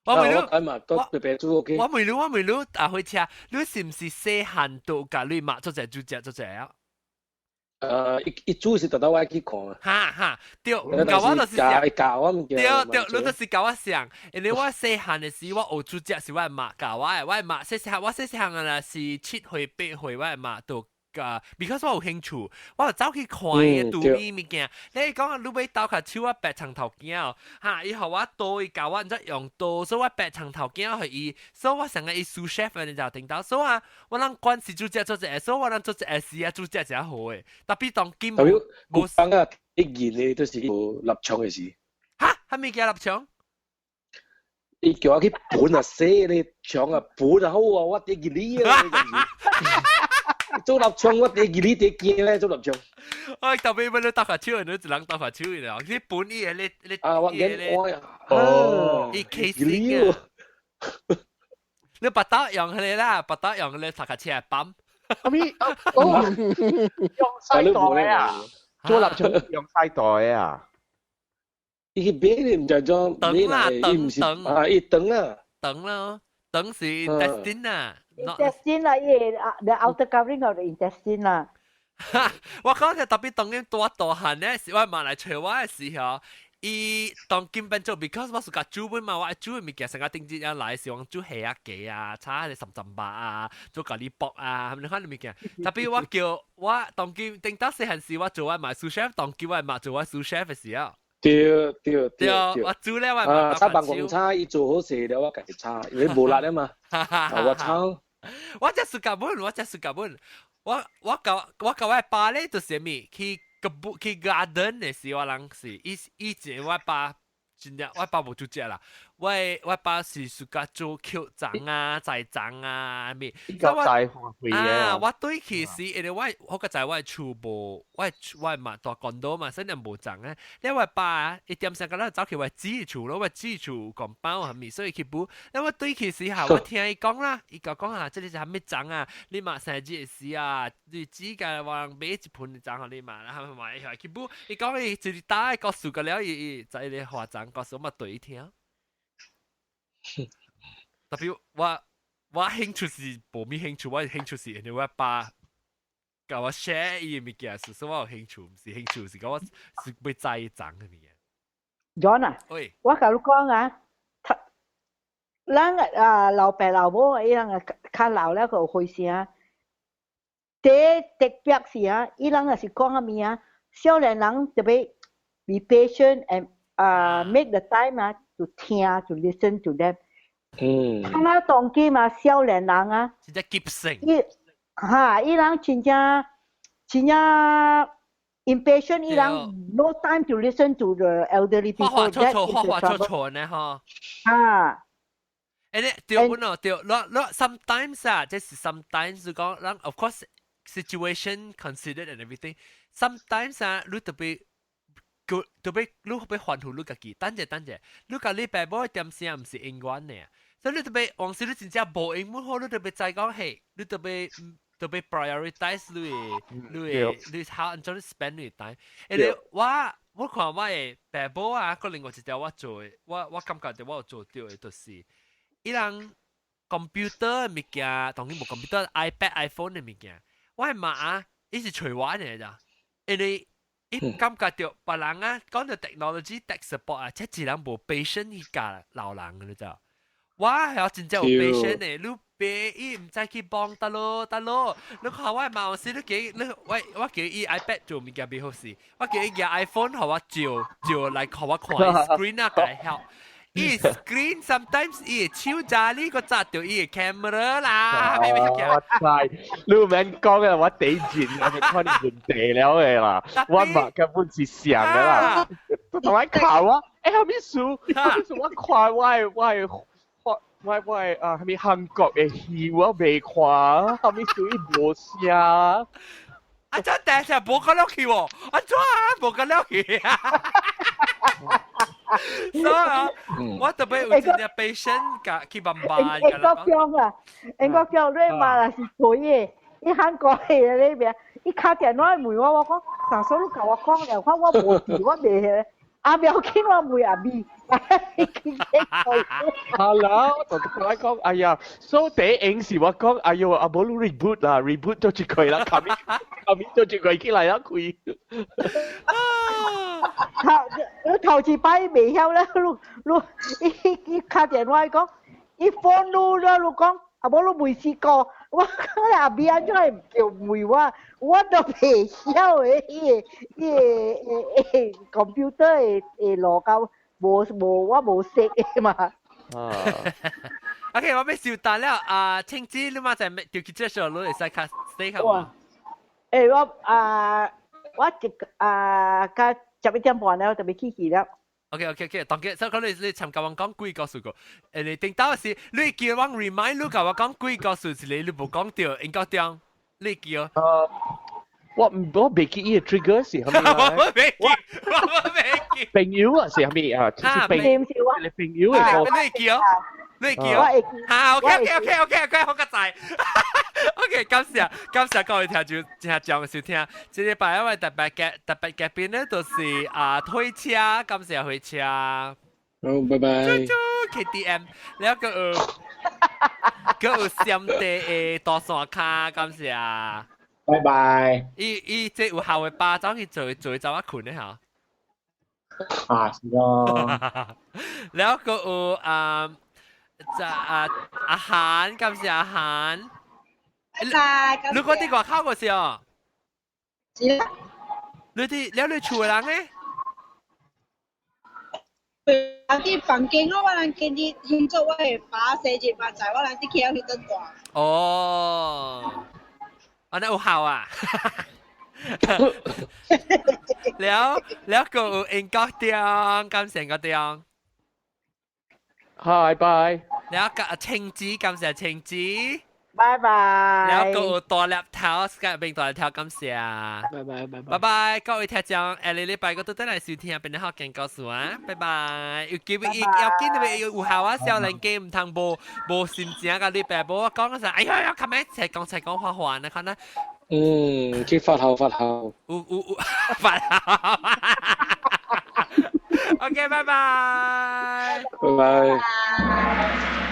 我問你，我問你，我問你，啊，火車，你是毋是細漢都共你媽做者煮食做者啊？伊煮是特特我去看。哈哈，對，教我就是教教我對對，你就是教我想，因為我細漢的時，我學煮食是我媽教我的，我媽細細漢，我細細漢啊是7歲8歲，我媽都。啊，because 我有興趣，我就走去看伊個廚藝物件。你講你欲刀較手我白長頭鏡哦，哈，伊予我刀，伊教我按怎用刀，所以我白長頭鏡予伊，所以我成個伊 sous chef 你就聽到，所以啊，我人關是煮食做一個，所以我人做一個時啊煮食誠好的，特別當今特別無講啊，一件的都是無臘腸的事。哈，啥物叫臘腸？伊叫我去盤啊，洗咧腸啊，盤啊好啊，我佇記你啊。做臘腸我第記你第驚咧做臘腸。我特別問你搭下手，你一人搭下手啦。你本伊個你你啊，我見我哦，伊 casing 啊。你拔刀用佢哋啦，拔刀用佢哋搭下車泵。阿咪哦，用西袋啊，做臘腸用西袋啊。伊去買你毋知怎腸啦，腸啊，伊腸啊，腸咯，腸是 intestine 啊。 intestine 啦，伊個 the outer covering of the intestine 啦。我講就特別當今大大漢咧，是我媽來揣我的時候，伊當今變做，because 我是共煮本嘛，我愛煮的物件，成個頂日來是講煮蝦仔雞啊，炒個三層肉啊，做咖喱卜啊，咁款物件。特別我叫我當今頂到細漢時，我做我媽 sous chef，當今我媽做我 sous chef 的時候。對對對，我煮咧我啊，炒飯講炒，伊做好勢了，我家己炒，因為無力啊嘛，我炒。我只暑假本，我只暑假本，我共我爸咧就是啥物去個去 garden 的時，我人是以前我爸真正我爸無煮食啦，我爸是暑假做扣帳啊、在帳啊咩。個在啊，我對其實因為我個在我厝無，我嘛蹛 condo 嘛，所以無帳啊。你我爸啊，一點上個咧走去我姊厝咯，我姊厝講包係咪？所以去補。你我對其時下，我聽伊講啦，伊就講啊，這裡是啥物帳啊？你嘛生日的時啊，你姊個話買一盆帳予你嘛，然後嘛去補。伊講伊就是打個故事個了，伊在咧化妝故事，我嘛對伊聽。特別我興趣是無咩興趣，我興趣是因為我爸共我 share 伊的物件，所以我有興趣，毋是興趣，是講我是欲知伊藏的物件。 John 啊，喂，我共你講啊，咱啊老爸老母伊人啊較老了個有歲數，第一特別是啊，伊人若是講啥物啊，少年人特別 be patient and 啊 make the time 啊，to 聽 to listen to them。看啊當今嘛，少年人啊，真正急性。伊哈，伊人真正真正 impatient，伊人 no time to listen to the elderly 話話 people。錯錯，話話錯錯呢吼。啊。誒，你對本哦，對，我 sometimes 啊，這是 sometimes 講，咱 of course situation considered and everything。sometimes 啊，你特別特別你欲還付你家己，等者等者，你共你爸母點聲毋是永遠的，所以你特別往時你真正無閒好，你特別知講嘿，你特別特別 prioritize 你的你 how 按怎 spend 你的 time。因為我看我的爸母啊，個另外一條我做的，我感覺著我有做著的，就是伊人 computer 的物件，當然無 computer、iPad、iPhone 的物件，我的媽啊，伊是揣我的咋，因為伊感覺著別人啊，講著 technology tech support 啊，這一人無 patience 去教老人，你知？我係真正有 patience 的，你別伊毋知去幫得咯得咯，你看我的媽有時你記你我叫伊 iPad 做物件袂好勢，我叫伊舉 iPhone 予我照照來予我看 screen 啊，共伊曉。伊 screen sometimes 伊手揸呢個揸到伊 camera 啦，咩咩我知，你免講啊，我第一件我就看你問題了的啦，我嘛根本是想的啦，同我考我，欸，啥物事？啥物事？我看我的啊，啥物韓國的戲我未看，啥物事伊無聲。啊，這第一無個了去喎，啊，怎啊無個了去啊？所以啊，我特別有一個 patient 甲去慢慢。英國講啊，英國講你嘛若是對的，伊韓國的那邊，伊敲電話問我，我講上次你共我講了，我無記，我袂曉。啊，不要緊，我問阿咪。 Hello，就同我講，哎呀，所以第一時我講，哎喲，啊無你 reboot 啦，reboot 咗一個啦，後面後面咗一個起來啦，開。頭你頭一擺袂曉咧，你伊伊敲電話講，伊 phone 你了，你講，啊無你問試過，我講阿咪按怎會叫問我，我都袂曉的，伊個 computer 的路到無無我無識的嘛。啊。 OK，我欲收檔了啊，青子你嘛在就去這時候，你會使較 stay 較無？欸，我啊，我一啊，到11點半了，就欲去去了。 OK，當佢，所以講你尋甲我講幾個數個，你頂到時你叫我 remind 你共我講幾個數字，你無講著，應該點？你記哦。我袂記伊個 trigger 是啥物啊？我袂記，我袂記。朋友啊是啥物啊？是朋友，你朋友的個。你記哦，你記哦。好，OK，好個仔。OK，感謝感謝各位聽眾聽眾收聽。這禮拜我特別嘉賓呢，就是啊推車，感謝推車。好，拜拜。豬豬 KTM，了閣有閣有三地的大山跤，感謝。拜拜。伊伊這有效的巴走去做做走仔睏的嚇。啊，是咯。了閣有啊，就啊阿韓，感謝阿韓。拜拜。你講佇外口個時候？是啦。你佇了你厝的人呢？人佇房間咯，我人今日慶祝我的爸生日嘛，載我人佇去彼頓大。哦，按呢有效啊！了了閣有英國中，感謝英國中。Hi, bye。了個青子，感謝青子。拜拜。了個大粒頭，隔邊大粒頭，感謝。拜拜拜。拜拜，各位聽眾，下個禮拜我都等來收聽，邊個學見故事啊？拜拜。要記要緊特有效啊！少年家毋通無無心情共你爸母講嗰陣，哎呀呀，琴日齊講齊講話話呢，可能。嗯，去發姣發姣。有有有發姣。OK，拜拜。拜拜。